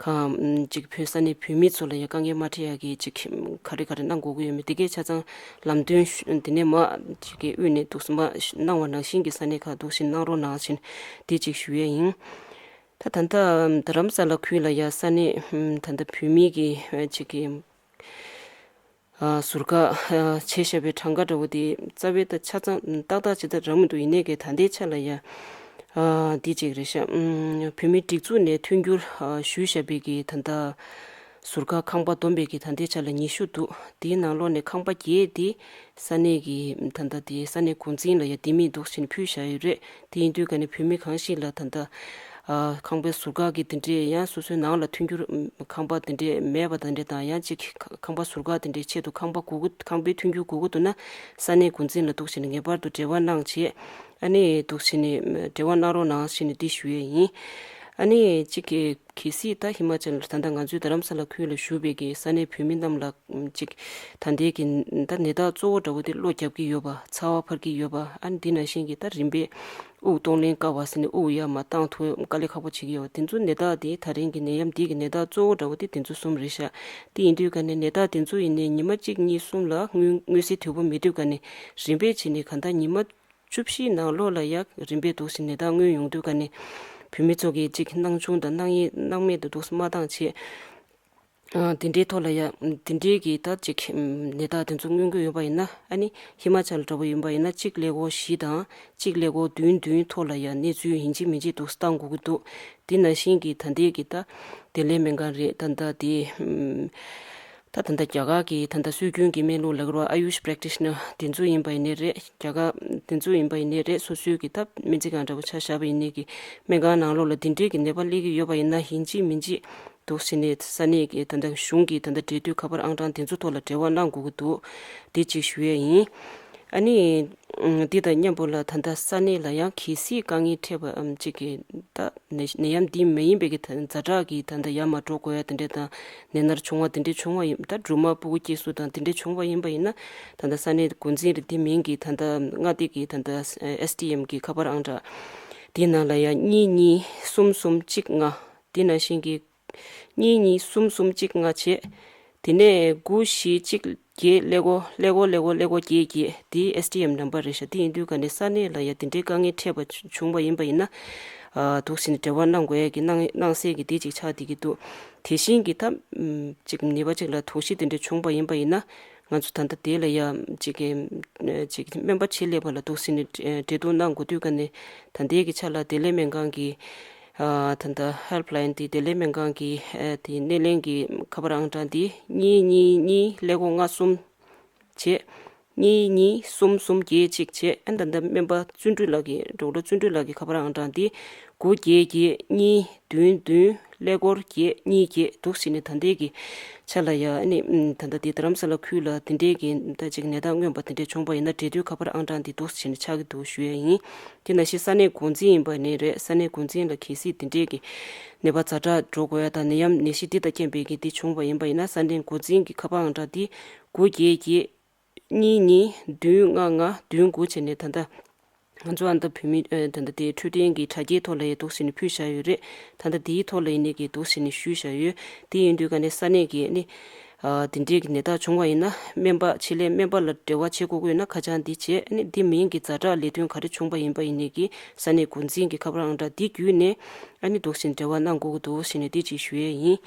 གང་ཅིག་བོད་ས་གནས་བོད་མི་ཚོ་ལ་ཡང་དཀའ་ངལ་མ་འཕྲད་ཡ་གི་ཅིག་ག་རེ་ག་རེ་གནང་དགོས་ཀྱི་ཡོད་མེད་དེ་གའི་ཆ་ཚང་ལམ་སྟོན་ཞུ་དེ་ནས་མ་ཅིག་གི་དབུས་ནས་འདུག་སེ་མ་གནང་བ་ནང་བཞིན་གྱི་ས་གནས་ཁག་འདུག་སེ་གནང་རོགས་གནང་ཞེས་དེ་ཅིག་ཞུ་ཡས་ཡིན། ད་ད་ལྟ་རྡ་རམ་ས་ལ་ཁུལ་ལ་ཡ་ས་གནས་ད་ལྟ་བོད་མི་གི་ཅིག་གི་ཨ་ཟུར་བཀག་ཨ་བྱས་བཞག་པའི་གྲངས་ཀ་འདྲ་བོ་དེ་རྩ་བའི་ད་ཆ་ཚང་ཏག་ཏག་ཅིག་ད་རག་མི་འདུག་ཡིན་ནའི་གི་ད་ལྟའི་ཆ་ལ་ཡ་ཨ་འདི་གཅིག་རེད་ཤག་ཨུམ་བོད་མིའི་སྒྲིག་འཛུགས་ནས་མཐུན་འགྱུར་ཨ་ཞུས་བཞག་པའི་གི་ད་ལྟ་ཟུར་བཀག་ཁང་པ་བསྡོམས་པའི་གི་ད་ལྟའི་ཆ་ལ་ཉི་ཤུ་འདུག་དེའི་ནང་ལོགས་ནས་ཁང་པ་བརྒྱད་དེ་ས་གནས་ཀྱི་ད་ལྟ་དེ་ས་གནས་འགོ་འཛིན་ལ་ཡ་ལྡེ་མིག་འདུག་ཟེར་ནས་ཕུལ་བཞག་ཡོད་རེད། དེ་ཡིན་དུས་ག་ནས་བོད་མི་གང་ཞིག་ལ་ད་ལྟ་ཨ་ཁང་པའི་ཟུར་བཀག་གི་དེ་འདྲས་ཡང་སོ་སོའི་ནང་ལ་མཐུན་འགྱུར་ཁང་པ་དེ་འདྲས་མེད་པ་དེ་འདྲས་དང་ཡང་གཅིག་ཁང་པ་ཟུར་བཀག་དེ་འདྲས་ཆེད་དུ་ཁང་པ་དགོས་ཀྱི་ཁང་པའི་མཐུན་འགྱུར་དགོས་ཀྱི་འདུག་ན་ས་གནས་འགོ་འཛིན་ལ་འདུག་བྱས་ནས་ངེས་པར་དུ་འབྲེལ་བ་གནང་བྱས་ཨ་ནི་འདུག་བྱས་ནས་འབྲེལ་བ་གནང་རོགས་གནང་ཞེས་ནས་འདི་ཞུ་ཡས་ཡིན། ཨ་ནི་གཅིག་གི་གལ་སྲིད་ད་ཧི་མ་ཅལ་ད་ལྟ་ང་ཚོའི་རྡ་རམ་ས་ལ་ཁུལ་ལ་བཞུགས་པའི་གི་ས་གནས་བོད་མི་རྣམས་ལ་ཅིག་ད་ལྟའི་གི་ད་ནད་རྟགས་གཙོ་བོ་འདྲ་བོ་དེ་གློ་རྒྱག་གི་ཡོད་པ། ཚ་བ་འཕར་གྱི་ཡོད་པ། ཨ་ནི་འདི་ནང་བཞིན་གྱི་ད་རིམ་པས་དབུགས་གཏོང་ལེན་དཀའ་བ་ཟེར་ནས་དབུགས་ཡར་མར་བཏང་ཐུབ་དཀའ་ལས་ཁག་པོ་བྱེད་ཀྱི་ཡོད་པ། དེ་ཚོ་ནད་རྟགས་དེ་ད་རིང་གི་ནད་ཡམས་འདི་གི་ནད་རྟགས་གཙོ་བོ་འདྲ་བོ་དེ་དེ་ཚོ་གསུམ་རེད་ཤག་དེ་ཡིན་དུས་ག་ནས་ནད་རྟགས་དེ་ཚོ་ཡིན་ནའི་ཉི་མ་གཅིག་གཉིས་གསུམ་ལ་མངོན་མངོན་གསལ་དོད་པོ་མེད་དུས་ག་ནས་རིམ་པས་བྱས་ནས་གང་ལྟར་ཉི་མ་བཅུ་བཞི་ནང་ལོགས་ལ་ཡ་རིམ་པས་འདུག་སེ་ནད་རྟགས་མངོན་ཡོང་དུས་ག་ནས་བོད་མི་ཚོ་གི་ཅིག་སྣང་ཆུང་དང་སྣང་ཡེ་སྣང་མེད་དུ་འདུག་སེ་མ་བཏང་བྱས། ཨ་དེ་འདྲའི་ཐོག་ལ་ཡ་དེ་འདྲའི་གི་ད་ཅིག་ནད་རྟགས་དེ་ཚོ་མངོན་གྱི་ཡོད་པ་ཡིན་ན་ཨ་ནི་ཧི་མ་ཅལ་འདྲ་པོ་ཡིན་པ་ཡིན་ན་གཅིག་ཀླད་ཀོར་བཞི་དང་གཅིག་ཀླད་ཀོར་བདུན་བདུན་ཐོག་ལ་ཡ་གནས་ཚུལ་ཡིན་གཅིག་མིན་གཅིག་འདུག་སེ་བཏང་དགོས་ཀྱི་འདུག་དེ་ནང་བཞིན་གྱི་ད་ལྟའི་གི་ད་བདེ་ལེགས་སྨན་ཁང་རེད། ད་ལྟ་དེ་ད་ད་ལྟ་རྒྱ་གར་གྱི་ད་ལྟ་སྲོལ་རྒྱུན་གྱི་སྨན་ལུགས་ལབ་དགོས་རེད་པ། Ayush practitioner དེ་ཚོ་ཡིན་པ་ཡིན་ནའི་རེད། རྒྱ་གར་དེ་ཚོ་ཡིན་པ་ཡིན་ནའི་རེད། སོ་སོའི་གི་ད་སྨན་རྩིས་ཁང་འདྲ་པོ་ཆ་བཞག་པ་ཡིན་ནའི་གི་སྨན་ཁང་ནང་ལོགས་ལ་དེ་འདྲའི་གི་ནད་པ་སླེབས་ཀྱི་ཡོད་པ་ཡིན་ན་ཡིན་གཅིག་མིན་གཅིག་འདུག་སེ་ནས་ས་གནས་ཀྱི་ད་ལྟ་གཞུང་གི་ད་ལྟ་འབྲེལ་མཐུད་ཁ་པར་ཨང་གྲངས་དེ་ཚོ་ཐོག་ལ་འབྲེལ་བ་གནང་དགོས་ཀྱི་འདུག་དེ་གཅིག་ཞུ་ཡས་ཡིན། ཨ་ནི་འདི་དང་མཉམ་པོ་ལ་ད་ལྟ་ས་གནས་ལ་ཡང་གལ་སྲིད་དཀའ་ངལ་འཕྲད་པའམ་གཅིག་གི་ད་ནད་ནད་ཡམས་འདི་མ་ཡིན་པའི་གི་ད་ཛ་དྲག་གི་ད་ལྟ་ཡར་མར་འགྲོ་དགོས་ཡ་དེ་འདྲ་དང་ནད་མནར་བྱུང་བ་དེ་འདྲ་བྱུང་བ་ཡིན། ད་སྦྲུམ་མ་སྤུ་གུ་སྐྱེས་སུ་དང་དེ་འདྲ་བྱུང་བ་ཡིན་པ་ཡིན་ན་ད་ལྟ་ས་གནས་འགོ་འཛིན་རེད། དེ་མིན་གྱི་ད་ལྟ་མངའ་སྡེ་གི་ད་ལྟ་ཨེས་ཌི་ཨེམ་གི་ཁ་པར་ཨང་གྲངས་དེ་ནང་ལ་ཡང་གཉིས་གཉིས་གསུམ་གསུམ་གཅིག་ལྔ། དེ་ནང་བཞིན་གྱི་གཉིས་གཉིས་གསུམ་གསུམ་གཅིག་ལྔ་བྱས། དེ་ནས་དགུ་བཞི་གཅིག་བརྒྱད་ཀླད་ཀོར་ཀླད་ཀོར་ཀླད་ཀོར་ཀླད་ཀོར་བརྒྱད་བརྒྱད། དེ་ཨེས་ཌི་ཨེམ་ནམ་བར་རེད་ཤག་དེ་ཡིན་དུས་ག་ནས་ས་གནས་ལ་ཡ་དེ་འདྲའི་དཀའ་ངལ་འཕྲད་པ་བྱུང་བ་ཡིན་པ་ཡིན་ན། འདུག་ཟེར་ནས་འབྲེལ་བ་གནང་དགོས་ཡ་གི་གནང་གནང་སྲོལ་གྱི་དེ་ཅིག་ཆགས་བསྡད་ཀྱི་འདུག་དེ་བཞིན་གྱི་ད་ཅིག་ནད་པ་ཅིག་ལ་དོགས་གཞི་དེ་འདྲ་བྱུང་པ་ཡིན་པ་ཡིན་ན། ང་ཚོ་ད་ལྟ་དེ་ལ་ཡ་ཅིག་གི་ཅིག་སྨན་པ་ཆེད་ལས་པ་ལ་འདུག་ཟེར་ནས་འབྲེལ་གཏུག་གནང་དགོས་དུས་ཀ་ནས། ད་ལྟའི་གི་ཆ་ལ་བདེ་ལེགས་སྨན་ཁང་གི་ད་ལྟ་ཧེལ་ཕ་ལའིན་དེ་བདེ་ལེགས་སྨན་ཁང་གི་དེ་སྣེ་ལེན་གྱི་ཁ་པར་ཨང་གྲངས་དེ་གཉིས་གཉིས་གཉིས་ཀླད་ཀོར་ལྔ་གསུམ་བྱས། གཉིས་གཉིས་གསུམ་གསུམ་བརྒྱད་གཅིག་བྱས། ཨ་ནི་ད་ལྟ་སྨན་པ་བརྩོན་འགྲུས་ལགས་ཀྱི་ཌོག་ཊར་བརྩོན་འགྲུས་ལགས་ཀྱི་ཁ་པར་ཨང་གྲངས་འདི་དགུ་བརྒྱད་བརྒྱད་གཉིས་བདུན་བདུན་ཀླད་ཀོར་བརྒྱད་གཉིས་བརྒྱད་འདུག་ཟེར་ནས། ད་ལྟའི་གི་ཆ་ལ་ཡ་ཨ་ནི་ད་ལྟ་འདི་རྡ་རམ་ས་ལ་ཁུལ་ལ་དེ་འདྲའི་གི་ད་ཅིག་ནད་རྟགས་མངོན་པ་དེ་འདྲས་བྱུང་བ་ཡིན་ན་འབྲེལ་མཐུད་ཁ་པར་ཨང་གྲངས་འདི་འདུག་ཟེར་ནས་ཆགས་ཀྱི་འདུག་ཞུ་ཡ་ཡིན། དེ་ནང་བཞིན་ས་གནས་འགོ་འཛིན་ཡིན་པ་ནི་རེད། ས་གནས་འགོ་འཛིན་ལ་གལ་སྲིད་དེ་འདྲའི་གི་ནད་པ་ཛ་དྲག་འགྲོ་དགོས་ཡ་དང་ནད་ཡམས་ནད་གཞི་འདི་དང་རྐྱེན་པས་གི་འདི་བྱུང་བ་ཡིན་པ་ཡིན་ན། ས་གནས་འགོ་འཛིན་གྱི་ཁ་པར་ཨང་གྲངས་འདི་དགུ་བརྒྱད་བརྒྱད་གཉིས་གཉིས་བདུན་ལྔ་ལྔ་བདུན་དགུ་བྱས་ནས། ད་ལྟ་ང་ཚོ་ཨ་ད་བོད་མི་ཨ་ད་ལྟ་དེ་འཕྲོད་བསྟེན་གྱི་དྲ་རྒྱའི་ཐོག་ལ་ཡང་འདུག་ཟེར་ནས་ཕུལ་བཞག་ཡོད་རེད། ད་ལྟ་དེའི་ཐོག་ལ་ཡིན་ནའི་གི་འདུག་ཟེར་ནས་ཞུས་བཞག་ཡོད། དེ་ཡིན་དུས་ཀ་ནས་ས་གནས་ཀྱི་ཨ་ནི་ཨ་དེ་འདྲའི་གི་ནད་རྟགས་བྱུང་བ་ཡིན་ན། སྨན་པ་ཆེད་ལས་སྨན་པ་ལ་འབྲེལ་བ་བྱེད་དགོས་ཀྱི་ཡོད་ན་ཁ་བྱང་འདི་བྱས། ཨ་ནི་འདི་མིན་གྱི་ཛ་དྲག་ལས་དོན་ག་རེ་བྱུང་བ་ཡིན་པ་ཡིན་ནའི་གི་ས་གནས་འགོ་འཛིན་གྱི་ཁ་པར་ཨང་གྲངས་འདི་བརྒྱུད་ནས་ཨ་ནི་འདུག་ཟེར་ནས་འབྲེལ་བ་གནང་དགོས་ཀྱི་འདུག་ཟེར་ནས་དེ་ཅིག་ཞུ་ཡས་ཡིན།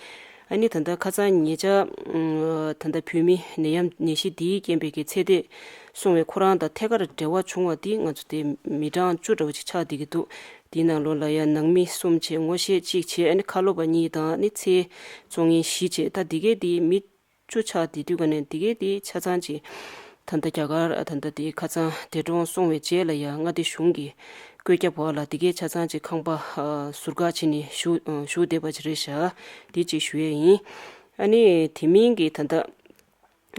ཨ་ནི་ད་ལྟ་ཁ་སང་ཉེ་ཆར་ཨ་ད་ལྟ་བོད་མི་ནད་ཡམས་ནད་གཞི་འདིའི་རྐྱེན་པས་ཀྱི་ཚེ་འདས་སོང་བའི་ཁོ་རང་དང་ཐད་ཀར་འབྲེལ་བ་བྱུང་བ་འདི་ང་ཚོ་དེ་མི་གྲངས་བཅུ་འདྲ་བོ་ཅིག་ཆགས་བསྡད་ཀྱི་འདུག་དེའི་ནང་ལོགས་ལ་ཡང་ནང་མི་གསུམ་བྱས། ངོ་ཤེས་གཅིག་བྱས། ཨ་ནི་ཁ་ལོ་པ་གཉིས་དང་། ཨ་ནི་ཚེ་བཙོང་མཁན་བཞི་བྱས། ད་འདི་གའི་འདི་མི་བཅུ་ཆགས་བསྡད་དུས་ཀ་ནས་འདི་གའི་འདི་ཆ་ཚང་ཅིག་ད་ལྟ་རྒྱ་གར་ད་ལྟ་འདི་ཁ་སང་འདས་གྲོངས་སོང་བའི་རྗེས་ལ་ཡང་མངའ་སྡེ་གཞུང་གི་བཀོད་ཁྱབ་འོག་ལ་འདི་གའི་ཆ་ཚང་ཅིག་ཁང་པ་ཨ་ཟུར་བཀག་བྱས་ནས་བཞུགས་ཨ་བཞུགས་བསྡད་པ་ཅིག་རེད་ཤག་འདི་ཅིག་ཞུ་ཡས་ཡིན། ཨ་ནི་དེ་མིན་གྱི་ད་ལྟ་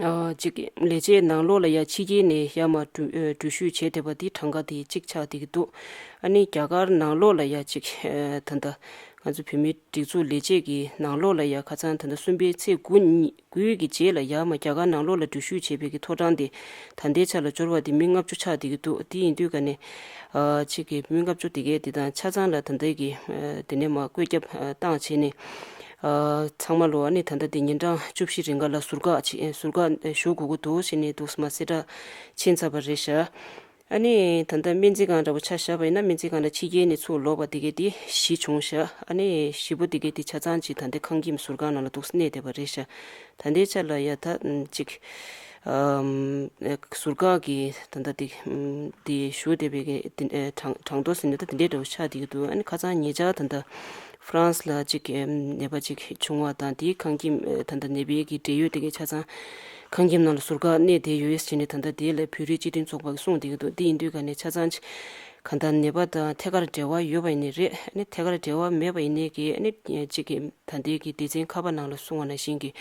ཨ་ཅིག་ལས་བྱེད་ནང་ལོགས་ལ་ཡ་ཕྱི་རྒྱལ་ནས་ཡར་མར་འགྲུལ་ཨ་འགྲུལ་བཞུད་བྱས་བསྡད་པ་འདི་གྲངས་ཀ་དེ་གཅིག་ཆགས་བསྡད་ཀྱི་འདུག་ཨ་ནི་རྒྱ་གར་ནང་ལོགས་ལ་ཡ་ཅིག་ཨ་ད་ལྟ་ང་ཚོ་བོད་མིའི་སྒྲིག་འཛུགས་ལས་བྱེད་ཀྱི་ནང་ལོགས་ལ་ཡ་ཁ་སང་ད་ལྟ་གསུམ་པའི་ཚེས་དགུ་ཉིན་དགུའི་གི་རྗེས་ལ་ཡར་མར་རྒྱ་གར་ནང་ལོགས་ལ་འགྲུལ་བཞུད་བྱས་པའི་གི་ཐོ་གྲངས་དེ་ད་ལྟའི་ཆ་ལ་འབྱོར་བ་དེ་མི་ལྔ་བཅུ་ཆགས་བསྡད་ཀྱི་འདུག་དེ་ཡིན་དུས་ཀ་ནས་ཨ་ཅིག་གི་མི་ལྔ་བཅུ་དེ་གའི་དེ་དང་ཆ་ཚང་ལ་ད་ལྟའི་གི་ཨ་དེ་ནས་མར་བཀོད་ཁྱབ་ཨ་བཏང་བྱས་ནས་ཨ་ཚང་མ་ལོ་ཨ་ནི་ད་ལྟ་དེ་ཉིན་གྲངས་བཅུ་བཞི་རིང་ག་ལ་ཟུར་བཀག་བྱེད་ཨ་ཟུར་བཀག་ཨ་ཞུ་དགོས་ཀྱི་འདུག་ཟེར་ནས་འདུག་སེ་མར་གསལ་བསྒྲགས་ཕྱིན་ཚར་བ་རེད་ཤག་ཨ་ནི་ད་ལྟ་སྨན་རྩིས་ཁང་འདྲ་པོ་ཆ་བཞག་པ་ཡིན་ན། སྨན་རྩིས་ཁང་ལ་ཕྱི་རྒྱལ་ནས་ཚུར་ལོག་པ་དེ་གའི་དེ་བཞི་བྱུང་ཤག་ཨ་ནི་བཞི་པོ་དེ་གའི་དེ་ཆ་ཚང་ཅིག་ད་ལྟ་ཁང་ཁྱིམ་ཟུར་བཀག་ནང་ལ་འདུག་སེ་གནས་བསྡད་པ་རེད་ཤག་ད་ལྟའི་ཆ་ལ་ཡ་ད་ཅིག་ཨམ་ཟུར་བཀག་གི་ད་ལྟ་དེ་ཨམ་དེ་བཞུགས་བསྡད་པའི་གི་དེ་ཨ་གྲངས་གྲངས་ཐོ་ཟེར་ནས་ད་དེ་འདྲའི་འདྲ་པོ་ཆགས་བསྡད་ཀྱི་འདུག་ཨ་ནི་ཁ་སང་ཉེ་ཆར་ད་ལྟ་ཧྥ་རན་སི་ལ་ཅིག་ཨམ་ནད་པ་ཅིག་བྱུང་བ་དང་། དེའི་ཁང་ཁྱིམ་ཨ་ད་ལྟ་ནད་པའི་གི་འབྲེལ་ཡོད་དེ་གའི་ཆ་ཚང་ཁང་ཁྱིམ་ནང་ལ་ཟུར་བཀག་གནས་བསྡད་ཡོད་ཟེར་ནས་ད་ལྟ་དེ་ལ་བོད་རིགས་སྤྱི་མཐུན་ཚོགས་པ་གིས་གསུངས་བསྡད་ཀྱི་འདུག་དེ་ཡིན་དུས་ཀ་ནས་ཆ་ཚང་ཅིག་གང་ལྟར་ནད་པ་དང་ཐད་ཀར་འབྲེལ་བ་ཡོད་པ་ཡིན་ནའི་རེད། ཨ་ནི་ཐད་ཀར་འབྲེལ་བ་མེད་པ་ཡིན་ནའི་གི་ཨ་ནི་གཅིག་གི་ད་ལྟའི་གི་སྡེ་ཚན་ཁ་པར་ནང་ལ་གསུངས་པ་ནང་བཞིན་གྱི་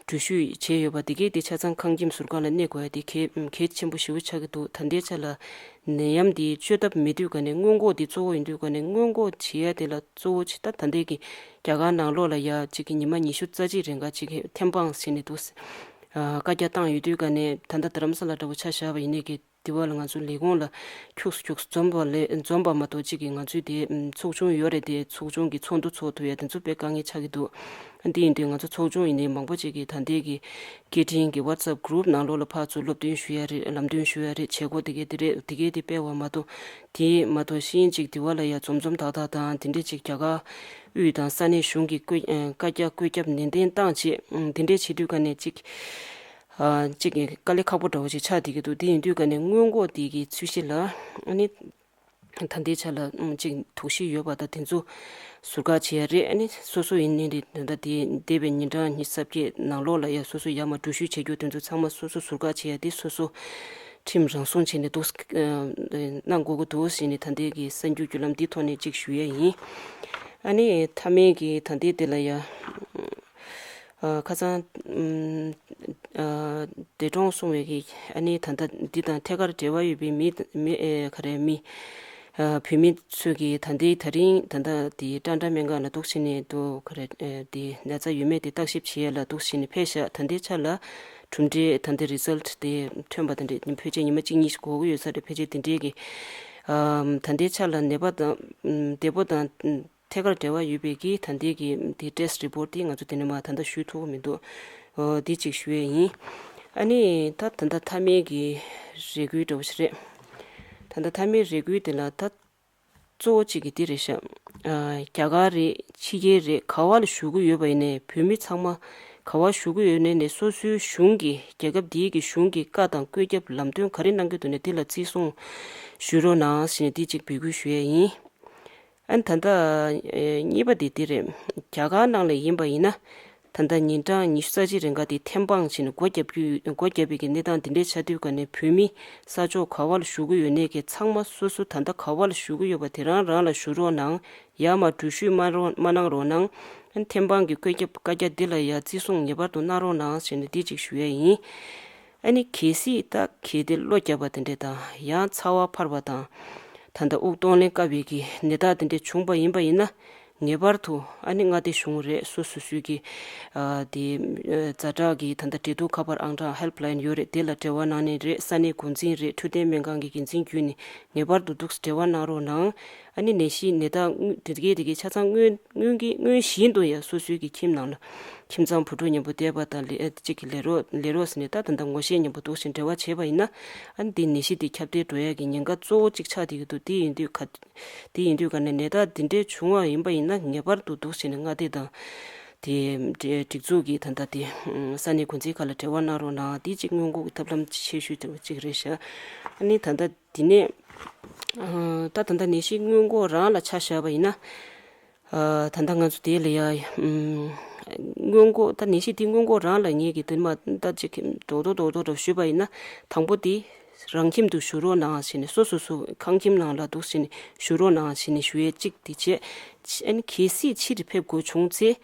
འགྲུལ་བཞུད་བྱས་ཡོད་པ་དེ་གའི་དེ་ཆ་ཚང་ཁང་ཁྱིམ་ཟུར་བཀག་ལ་གནས་དགོས་ཡ་དེ་གལ་གལ་ཆེན་པོ་ཞེ་པོ་ཆགས་ཀྱི་འདུག་ད་ལྟའི་ཆ་ལ་ནད་ཡམས་དེ་བཅོས་ཐབས་མེད་དུས་ཀ་ནས་སྔོན་འགོག་དེ་གཙོ་བོ་ཡིན་དུས་ཀ་ནས་སྔོན་འགོག་བྱེད་ཡ་དེ་ལ་གཙོ་བོ་ཅིག་ད་ད་ལྟའི་གི་རྒྱ་གར་ནང་ལོགས་ལ་ཡ་གཅིག་གི་ཉི་མ་ཉི་ཤུ་རྩ་གཅིག་རིང་ག་གཅིག་གི་ཐེམ་སྤང་ཟེར་ནས་འདུག་ཨ་བཀའ་རྒྱ་བཏང་ཡོད་དུས་ཀ་ནས། ད་ལྟ་རྡ་རམ་ས་ལ་འདྲ་པོ་ཆ་བཞག་པ་ཡིན་ནའི་གི་དེ་བ་ལ་ང་ཚོ་ལས་ཁུངས་ལ་ཁྱུགས་སུ་ཁྱུགས་སུ་འཛོམས་པ་ལས་འཛོམས་པ་མ་གཏོགས་གཅིག་གི་ང་ཚོའི་དེ་ཨམ་ཚོགས་ཆུང་ཡོད་རེད་དེ། ཚོགས་ཆུང་གི་ཚོགས་འདུ་ཚོགས་ཐུབ་ཡ་དེ་ཚོ་དཔེ་དཀའ་ངལ་ཆགས་ཀྱི་འདུག་འདི་ཡིན་དུས་ང་ཚོ་ཚོགས་ཆུང་ཡིན་ནའི་མང་པོ་ཅིག་གིས་ད་ལྟའི་གི་སྐད་འཕྲིན་གྱི་ཝ་ཊི་སི་ཨེབ་གུ་རུབ་ནང་ལོགས་ལ་ཕར་ཚུར་སློབ་སྟོན་ཞུ་ཡ་རེད། ལམ་སྟོན་ཞུ་ཡ་རེད། བྱེད་སྒོ་དེ་གའི་དེ་རེད། དེ་གའི་དེ་སྤེལ་བ་མ་གཏོགས། དེ་མ་གཏོགས་ཤིན་ཅིག་དེ་བ་ལ་ཡ་འཛོམས་འཛོམས་ཐག་ཐག་དང་དེ་འདྲས་ཅིག་རྒྱ་གར་དབུས་དང་ས་གནས་གཞུང་གི་བཀོད་ཨ་བཀའ་རྒྱ་བཀོད་ཁྱབ་ནན་ཏན་བཏང་བྱས། ཨ་དེ་འདྲས་བྱེད་དུས་ཀ་ནས་ཅིག་ཨ་གཅིག་གི་དཀའ་ལས་ཁག་པོ་འདྲ་བོ་ཅིག་ཆགས་བསྡད་ཀྱི་འདུག་དེ་ཡིན་དུས་ཀ་ནས་སྔོན་འགོག་དེ་གི་ཚུལ་གཞི་ལ་ཨ་ནི་ད་ལྟའི་ཆ་ལ་ཨམ་གཅིག་དོགས་གཞི་ཡོད་པ་དང་དེ་ཚོ་ཟུར་བཀག་བྱེད་ཡ་རེད། ཨ་ནི་སོ་སོ་ཡིན་ནའི་རེད། ད་ལྟ་དེ་འདས་པའི་ཉིན་གྲངས་ཉི་ཤུ་རྩ་བརྒྱད་ནང་ལོགས་ལ་ཡ་སོ་སོ་ཡར་མར་འགྲུལ་བཞུད་བྱེད་རྒྱུ་དེ་ཚོ་ཚང་མ་སོ་སོ་ཟུར་བཀག་བྱེད་ཡ་དེ་སོ་སོ་ཁྲིམས་རང་སྲུང་བྱས་ནས་འདུག་ཨ་གནང་དགོས་ཀྱི་འདུག་ཟེར་ནས་ད་ལྟའི་གི་གསར་འགྱུར་བརྒྱུད་ལམ་འདིའི་ཐོག་ནས་གཅིག་ཞུ་ཡ་ཡིན། ཨ་ནི་མཐའ་མའི་གི་ད་ལྟའི་དེ་ལ་ཡ། ཨ་ཁ་སང་ཨམ་ཨ་འདས་གྲོངས་སོང་བའི་གི་ཨ་ནི་ད་ལྟ་འདི་དང་ཐད་ཀར་འབྲེལ་བ་ཡོད་པའི་མི་མི་ཨེ་ག་རེ་མི་ཨ་བོད་མི་ཚོས་གི་ད་ལྟའི་ད་རིང་ད་ལྟ་དེ་ཀྲང་ཀྲང་སྨན་ཁང་ལ་འདུག་སེ་ནས་འདུག་ག་རེ་ཨེ་དེ་ན་ཚ་ཡོད་མེད་དེ་བརྟག་ཞིབ་བྱེད་ཡ་ལ་འདུག་སེ་ནས་ཕེབས་ཤག་ད་ལྟའི་ཆ་ལ་གྲུབ་འབྲས་ད་ལྟའི་རི་ཛལ་ཊི་དེ་ཐོན་པ་དང་འབྲེལ་ཕལ་ཆེར་ཉི་མ་གཅིག་གཉིས་ཤིག་འགོར་གི་ཡོད་ས་རེད། ཕལ་ཆེར་དེ་འདྲའི་གི་ཨམ་ད་ལྟའི་ཆ་ལ་ནད་པ་དང་ཨམ་འདས་པོ་དང་ཐད་ཀར་འབྲེལ་བ་ཡོད་པའི་གི་ད་ལྟའི་གི་དེ་ཊེ་སི་ཊི་རི་པོར་ཊི་དེ་ང་ཚོ་དེ་ནས་མར་ད་ལྟ་ཞུ་ཐུབ་ཀྱི་མི་འདུག་འོ་དེ་གཅིག་ཞུ་ཡས་ཡིན། ཨ་ནི་ད་ད་ལྟ་མཐའ་མའི་གི་རེ་སྐུལ་འདྲ་བོ་ཞིག་རེད། ད་ལྟ་མཐའ་མའི་རེ་སྐུལ་དེ་ལ་ད་ གཙོ་བོ་གཅིག་གི་འདི་རེད་ཤག་ཨ། རྒྱ་གར་རེད། ཕྱི་རྒྱལ་རེད། ག་བ་ལ་བཞུགས་ཀྱི་ཡོད་པ་ཡིན་ནའི་བོད་མི་ཚང་མ་ག་བ་བཞུགས་ཀྱི་ཡོད་ནའི་ནས་སོ་སོའི་གཞུང་གི་རྒྱལ་ཁབ་འདིའི་གི་གཞུང་གི་བཀའ་དང་བཀོད་ཁྱབ་ལམ་སྟོན་ག་རེ་གནང་གི་འདུག་ནས་འདི་ལ་བརྩི་སྲུང་ཞུ་རོགས་གནང་ཞེས་ནས་འདི་གཅིག་འབོད་སྐུལ་ཞུ་ཡས་ཡིན། ཨ་ནི་ད་ལྟ་ཨེ་གཉིས་པ་དེ་འདི་རེད། རྒྱ་གར་ནང་ལ་ཡིན་པ་ཡིན་ན། ད་ལྟ་ཉིན་གྲངས་ཉི་ཤུ་རྩ་གཅིག་རིང་ག་དེ་ཐེམ་སྤང་བྱས་ནས་སྒོ་བརྒྱབ་རྒྱུ་སྒོ་བརྒྱབ་པའི་གི་གནས་སྟངས་འདི་འདྲའི་ཆགས་དུས་ག་ནས་བོད་མི་ས་ཕྱོགས་ག་བ་ལ་བཞུགས་ཀྱི་ཡོད་ནའི་གི་ཚང་མ་སོ་སོ་ད་ལྟ་ག་བ་ལ་བཞུགས་ཀྱི་ཡོད་པ་དེ་རང་རང་ལ་ཞུ་རོགས་གནང་། ཡར་མར་འགྲུལ་བཞུད་མ་རོགས་མ་གནང་རོགས་གནང་། ཨ་ནི་ཐེམ་སྤང་གི་བཀོད་ཁྱབ་བཀའ་རྒྱ་འདི་ལ་ཡ་བརྩི་སྲུང་ངེས་པར་དུ་གནང་རོགས་གནང་ཞེས་ནས་འདི་གཅིག་ཞུ་ཡས་ཡིན། ཨ་ནི་གལ་སྲིད་ད་གལ་ཏེ་གློ་བརྒྱབ་པ་དེ་འདྲས་དང་ཡང་ཚ་བ་འཕར་བ་དང་། ད་ལྟ་དབུགས་གཏོང་ལེན་དཀའ་བའི་གི་ནད་རྟགས་དེ་འདྲས་བྱུང་པ་ཡིན་པ་ཡིན་ན། ངེས་པར་དུ་ཨ་ནི་མངའ་སྡེ་གཞུང་རེད། སོ་སོ་སོའི་གི་ཨ་དེ་ཛ་དྲག་གི་ད་ལྟ་འབྲེལ་གཏུག་ཁ་པར་ཨང་གྲངས་ཧེལ་པ་ལའིན་ཡོད་རེད། དེ་ལ་འབྲེལ་བ་གནང་ནས་རེད། ས་གནས་འགོ་འཛིན་རེད། འཕྲོད་བསྟེན་སྨན་ཁང་གི་འགན་འཛིན་བརྒྱུད་ནས་ངེས་པར་དུ་འདུག་སེ་འབྲེལ་བ་གནང་རོགས་གནང་། ཨ་ནི་ནད་གཞི་ནད་རྟགས་དངོས་དེ་གའི་དེ་གའི་ཆ་ཚང་སྔོན་སྔོན་གྱི་སྔོན་བཞིན་དུ་ཡང་སོ་སོའི་གི་ཁྱིམ་ནང་ལ་ཁྱིམ་ཚང་བུ་ཕྲུག་མཉམ་པོ་བསྡད་པ་དང་ལས་གཅིག་གི་ལས་རོགས་ལས་རོགས་ཟེར་ནས་ད་ད་ལྟ་ངོ་ཤེས་མཉམ་པོ་འདུག་ཞིང་འབྲེལ་བ་བྱས་པ་ཡིན་ན། ཨ་ནི་དེ་ནད་གཞི་དེ་ཁྱབ་གདལ་འགྲོ་ཡ་གི་ཉེན་ཁ་གཙོ་བོ་གཅིག་ཆགས་བསྡད་ཀྱི་འདུག་དེ་ཡིན་དུས་ག་དེ་ཡིན་དུས་ག་ནས་ནད་རྟགས་འདི་འདྲའི་བྱུང་བ་ཡིན་པ་ཡིན་ན་ངེས་པར་དུ་འདུག་ཟེར་ནས་མངའ་སྡེ་དང་དེ་སྒྲིག་འཛུགས་ཀྱི་ད་ལྟ་དེ་ས་གནས་འགོ་འཛིན་ཁག་ལ་འབྲེལ་བ་གནང་རོགས་གནང་། དེ་གཅིག་སྔོན་འགོག་གི་ཐབས་ལམ་ཆེ་ཤོས་དེ་གཅིག་རེད་ཤག་ཨ་ནི་ད་ལྟ་འདི་ནས་ཨ་ད་ད་ལྟ་ནད་གཞི་སྔོན་འགོག་རང་ལ་ཆ་བཞག་པ་ཡིན་ན། ཨ་ད་ལྟ་ང་ཚོ་དེ་ལ་ཡ་ཨམ་སྔོན་འགོག་ད་ནད་གཞི་དེ་སྔོན་འགོག་རང་ལ་ངེད་ཀྱི་དེ་མ་ད་ཅིག་རྡོག་རྡོག་རྡོག་རྡོག་རེ་ཞུས་པ་ཡིན་ན། དང་པོ་དེ་རང་ཁྱིམ་དུ་བཞུགས་རོགས་གནང་ཞེས་ནས་སོ་སོ་སོ་ཁང་ཁྱིམ་ནང་ལ་འདུག་ཞེས་ནས་བཞུགས་རོགས་གནང་ཞེས་ནས་ཞུ་ཡས་གཅིག་དེ་བྱས། ཨ་ནི་གལ་སྲིད་ཕྱིར་ཕེབས་དགོས་བྱུང་ཚེ།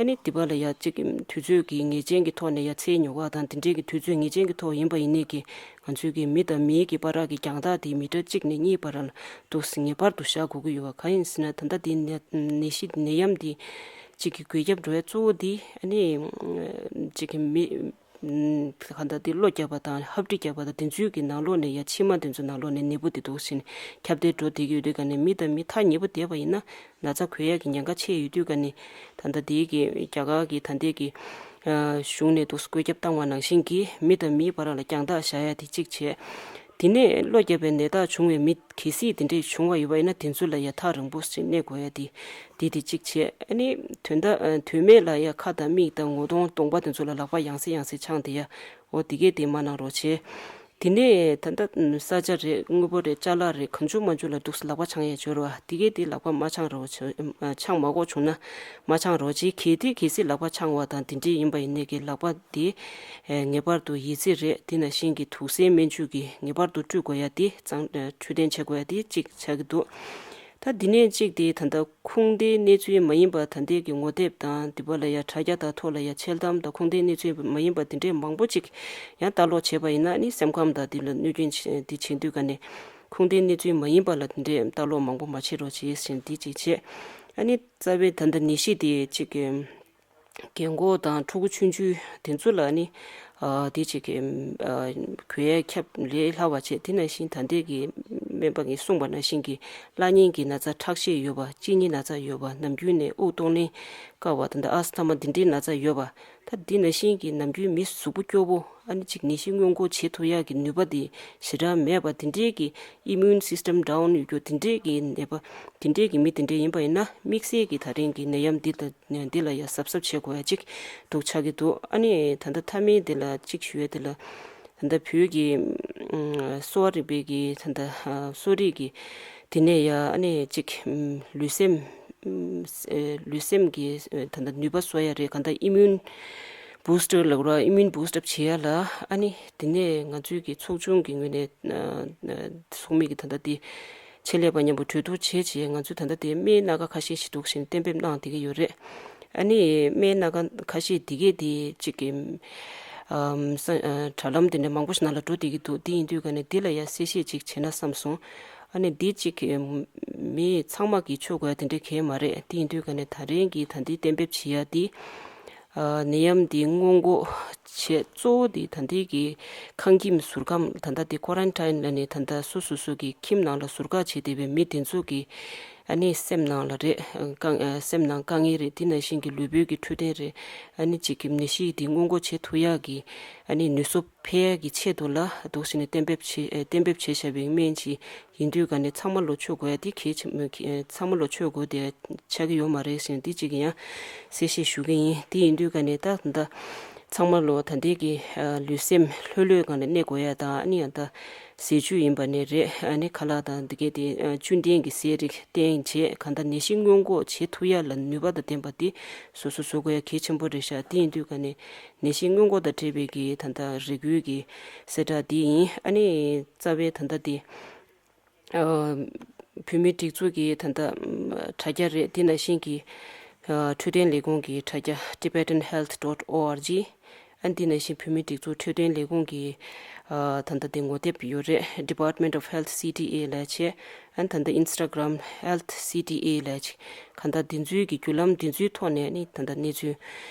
ཨ་ནི་འདི་པ་ལ་ཡ་གཅིག་གི་དུས་ཚོད་ཀྱི་ངེས་ཅན་གྱི་ཐོག་ནས་ཡ་ཚེ་ཉོ་བ་དང་དེ་འདྲའི་གི་དུས་ཚོད་ངེས་ཅན་གྱི་ཐོག་ཡིན་པ་ཡིན་ནའི་གི་ང་ཚོའི་གི་མི་དང་མིའི་གི་བར་གྱི་རྒྱང་ཐག་དེ་མི་ཊར་གཅིག་ནས་གཉིས་བར་ལ་འདུག་སེ་ངེས་པར་དུ་བཞག་དགོས་ཀྱི་ཡོད་པ། གང་ཡིན་ཟེར་ན་ད་ལྟ་འདི་ནད་ནད་གཞི་ནད་ཡམས་འདི་གཅིག་གི་འགོས་ཁྱབ་འགྲོ་བའི་གཙོ་བོ་འདི་ཨ་ནི་གཅིག་གི་མི་གང་ལྟར་འདི་གློ་བརྒྱབ་པ་དང་ཧབ་སྦྲིད་བརྒྱབ་པ་དང་དེ་ཚོའི་གི་ནང་ལོགས་ནས་ཡ་མཆིལ་མ་དེ་ཚོ་ནང་ལོགས་ནས་ནད་འབུ་དེ་འདུག་སེ་ཁྱབ་གདལ་འགྲོ་བསྡད་ཀྱི་ཡོད་དུས་ག་ནས་མི་དང་མི་ཐག་ཉེ་པོ་བསྡད་པ་ཡིན་ན། ན་ཚ་འགོས་ཡག་གི་ཉེན་ཁ་ཆེ་ཡོད་དུས་ག་ནས་ད་ལྟ་དེའི་གི་རྒྱ་གར་གྱི་ད་ལྟའི་གི་ཨ་གཞུང་ནས་འདུག་སེ་བཀོད་ཁྱབ་བཏང་བ་ནང་བཞིན་གྱི་མི་དང་མིའི་བར་ལ་རྒྱང་ཐག་བཞག་ཡ་དེ་གཅིག་བྱས། དེ་ནས་གློ་བརྒྱབ་པའི་ནད་རྟགས་བྱུང་བའི་མི་གལ་སྲིད་དེ་འདྲས་བྱུང་བ་ཡོད་པ་ཡིན་ན་དེ་ཚོ་ལ་ཡ་ཐག་རིང་པོ་ཞིག་གནས་དགོས་ཡ་དེ་དེ་དེ་གཅིག་བྱས། ཨ་ནི་དོན་དག་ཨ་དོན་མེད་ལ་ཡ་ཁ་དང་མིག་དང་ངོ་གདོང་གདོང་པ་དེ་ཚོ་ལ་ལག་པ་ཡང་སེ་ཡང་སེ་འཆང་དེ་ཡ། འོ་དེ་གས་དེ་མ་གནང་རོགས་བྱེད། དེ་ནས་ད་ལྟ་ས་ཆ་རེད། དངོས་པོ་རེད། ཅ་ལག་རེད། གང་བྱུང་མང་བྱུང་ལ་འདུག་སེ་ལག་པ་འཆང་ཡས་འབྱོར་བ་དེ་གས་དེ་ལག་པ་མ་འཆང་རོགས་བྱེད། འཆང་མ་དགོས་བྱུང་ན་མ་འཆང་རོགས་བྱེད། གལ་ཏེ་གལ་སྲིད་ལག་པ་འཆང་བ་དང་དེ་འདྲས་ཡིན་པ་ཡིན་ནའི་གི་ལག་པ་དེ་ངེས་པར་དུ་ཡི་ཙི་རེད། དེ་ནང་བཞིན་གྱི་དུག་སེལ་སྨན་ཆུ་གི་ངེས་པར་དུ་བཀྲུ་དགོས་ཡ་དེ་གཙང་འཕྲོད་བསྟེན་བྱེད་དགོས་ཡ་དེ་གཅིག་ཆགས་ཀྱི་འདུག་ད་འདི་ནས་གཅིག་དེ་ད་ལྟ་ཁུངས་ལྡན་གནས་ཚུལ་མ་ཡིན་པ་ད་ལྟའི་གི་ངོ་དེབ་དང་འདི་པ་ལ་ཡ་དྲ་རྒྱ་དང་ཐོག་ལ་ཡ་འཆལ་གཏམ་དང་ཁུངས་ལྡན་གནས་ཚུལ་མ་ཡིན་པ་འདི་འདྲའི་མང་པོ་ཅིག་ཡང་ལྟ་ཀློག་བྱས་པ་ཡིན་ན་ནི་སེམས་ཁམས་དང་འདི་ལ་གནོད་སྐྱོན་ཆེ་འདི་བྱེད་དུས་ག་ནས་ཁུངས་ལྡན་གནས་ཚུལ་མ་ཡིན་པ་ལ་འདི་འདྲའི་ལྟ་ཀློག་མང་པོ་མ་བྱེད་རོགས་བྱེད་ཟེར་འདི་ཅིག་བྱས། ཨ་ནི་རྩ་བའི་ད་ལྟ་ནད་གཞི་དེ་ཅིག་གི་རྒན་གོག་དང་ཕྲུ་གུ་ཆུང་ཆུང་དེ་ཚོ་ལ་ནི་ཨ་དེ་ཅིག་གི་ཨ་གོ་ཡ་ཁྱབ་ལས་སླ་བ་བྱས། དེ་ནང་བཞིན་ད་ལྟའི་གི་སྨན་པ་གིས་གསུངས་པ་ནང་བཞིན་གྱི་བླ་གཉན་གྱི་ན་ཚ་ཁྲག་ཤེད་ཡོད་པ། གཅིན་སྙི་ན་ཚ་ཡོད་པ། ནམ་རྒྱུན་ནས་དབུགས་གཏོང་ལེན་དཀའ་བ་དང་ཨས་ཐ་མ་འདི་འདྲའི་ན་ཚ་ཡོད་པ། ད་འདི་ནང་བཞིན་གྱི་ནམ་རྒྱུན་མི་གཟུགས་པོ་སྐྱོ་པོ་ཨ་ནི་ཅིག་ནད་གཞི་སྔོན་འགོག་བྱེད་ཐུབ་ཡག་གི་ནུས་པ་དེ་ཞེ་དྲག་མེད་པ། དེ་འདྲའི་གི་ཨི་མིའུན་སིས་ཊམ་ཌའུན་ཡོད་རྒྱུ་དེ་འདྲའི་གི་ནད་པ་དེ་འདྲའི་གི་མི་དེ་འདྲ་ཡིན་པ་ཡིན་ན་དམིགས་བསལ་གྱི་ད་རིང་གི་ནད་ཡམས་འདི་ལ་འདི་ལ་ཡ་གཟབ་གཟབ་བྱེད་དགོས་ཡ་ཅིག་འདུག་ཆགས་ཀྱི་འདུག་ཨ་ནི་ད་ལྟ་མཐའ་མའི་འདི་ལ་ཅིག་ཞུ་ཡ་འདི་ལ། ད་ལྟ་བོད་ཀྱི་ཨ་གསོ་བ་རིག་པའི་གི་ད་ལྟ་ཨ་གསོ་རིག་གི་དེ་ནས་ཡ་ཨ་ནི་ཅིག་ཨམ་ལུས་སེམས་ཨམ་ཨེ་ལུས་སེམས་ཀྱི་ཨེ་ད་ལྟ་ནུས་པ་གསོ་ཡ་རེད། ག་ད་ཨི་མིའུན་བུ་སི་ཊར་ལབ་ར། ཨི་མིའུན་བུ་སི་ཊི་ཨབ་བྱེད་ཡ་ལ་ཨ་ནི་དེ་ནས་ང་ཚོའི་གི་ཚོགས་ཆུང་གི་ངོས་ནས་ཨ་ཨ་ཚོགས་མི་གི་ད་ལྟ་དེ་ཆེད་ལས་པ་མཉམ་པོ་གྲོས་བསྡུར་བྱས་བྱས་ང་ཚོས་ད་ལྟ་དེ་སྨན་སྣ་ཁ་ཁ་ཤས་ཤིག་འདུག་བཞིན་གཏན་འབེབས་གནང་བསྡད་ཀྱི་ཡོད་རེད། ཨ་ནི་སྨན་སྣ་ཁ་ཁ་ཤས་འདི་གས་དེ་གཅིག་གི་ཨམ་ས་ཨ་དྲ་ལམ་དེ་འདྲ་མང་པོ་ཞིག་ནང་ལ་འགྲོ་བསྡད་ཀྱི་འདུག་དེ་ཡིན་དུས་ག་ནས་འདི་ལ་ཡ་གསལ་བཤད་ཅིག་བྱས་ན་བསམ་སོང་། ཨ་ནི་འདི་གཅིག་གི་མི་ཚང་མ་གིས་ཆོག་དགོས་ཡ་དེ་འདྲ་གང་ཡང་མ་རེད། དེ་ཡིན་དུས་ག་ནས་ད་རིང་གི་ད་འདི་གཏན་འབེབས་བྱེད་ཡ་འདི་ཨ་ནད་ཡམས་འདི་སྔོན་འགོག་བྱེད་གཙོ་བོ་འདི་ད་འདི་གི་ཁང་ཁྱིམ་ཟུར་ཁམས་ད་ལྟ་འདི་ཀོ་རན་ཊིན་ལ་ནི་ད་ལྟ་སོ་སོ་སོ་གི་ཁྱིམ་ནང་ལ་ཟུར་བཀག་བྱས་བསྡད་པའི་མི་དེ་ཚོ་གི་ཨ་ནི་སེམས་ནང་ལ་རེད། དཀའ་ཨ་སེམས་ནང་དཀའ་ངལ་རེད། དེ་ནང་བཞིན་གྱི་ལུས་པོའི་གི་འཕྲོད་བསྟེན་རེད། ཨ་ནི་གཅིག་གི་ནད་གཞི་དེ་སྔོན་འགོག་བྱེད་ཐུབ་ཡག་གི་ཨ་ནི་ནུས་གསོ་འཕེལ་ཡག་གི་ཆེད་དུ་ལ་འདུག་སེ་ནས་གཏན་འབེབས་བྱེད་ཨ་གཏན་འབེབས་བྱས་བཞག་པའི་སྨན་ཅིག་ཡིན་དུས་ག་ནས་ཚང་མ་ལོ་མཆོད་དགོས་ཡ་དེ་གལ་ཆེ་ཨ་ཚང་མ་ལོ་མཆོད་དགོས་དེ་ཆགས་ཀྱི་ཡོད་མ་རེད་ཟེར་ནས་དེ་གཅིག་ཡང་གསལ་བཤད་ཞུ་གི་ཡིན། དེ་ཡིན་དུས་ག་ནས་ད་ད་ཚང་མ་ལོ་ད་ལྟའི་གི་ཨ་ལུས་སེམས་ལྷོད་ལྷོད་སྒང་ནས་གནས་དགོས་ཡ་དང་ཨ་ནི་ཡང་ད་ཟས་བཅུད་ཡིན་པ་ནས་རེད། ཨ་ནི་ཁ་ལག་དང་འདི་གས་དེ་ཨ་བཅུད་ལྡན་གྱི་ཟས་རིགས་བསྟེན་བྱས་གང་ལྟར་ནད་གཞི་སྔོན་འགོག་བྱེད་ཐུབ་ཡ་ལ་ནུས་པ་དང་ལྡན་པ་དེ་སོ་སོ་བཟོ་དགོས་ཡ་གལ་ཆེན་པོ་རེད་ཤག་དེ་ཡིན་དུས་ག་ནས་ནད་གཞི་སྔོན་འགོག་དང་འབྲེལ་བའི་གི་ད་ལྟ་རེ་སྐུལ་གྱི་གསལ་བསྒྲགས་འདི་ཡིན། ཨ་ནི་རྩ་བའི་ད་ལྟ་དེ་ཨ་བོད་མིའི་སྒྲིག་འཛུགས་ཀྱི་ད་ལྟ་ཨ་དྲ་རྒྱ་རེད། དེ་ནང་བཞིན་གྱི་ཨ་འཕྲོད་བསྟེན་ལས་ཁུངས་ཀྱི་དྲ་རྒྱ་Tibetan Health dot org། ཨ་ནི་དེ་ནང་བཞིན་བོད་མིའི་སྒྲིག་འཛུགས་འཕྲོད་བསྟེན་ལས་ཁུངས་ཀྱི་ཨ་ད་ལྟ་དེ་ངོ་དེབ་ཡོད་རེད། Department of Health C T A ལབ་བྱས། ཨ་ནི་ད་ལྟ་Instagram Health C T A ལབ་བྱས། གང་ལྟར་དེ་ཚོའི་གི་བརྒྱུད་ལམ་དེ་ཚོའི་ཐོག་ནས་ནི་ད་ལྟ་གནས་ཚུལ་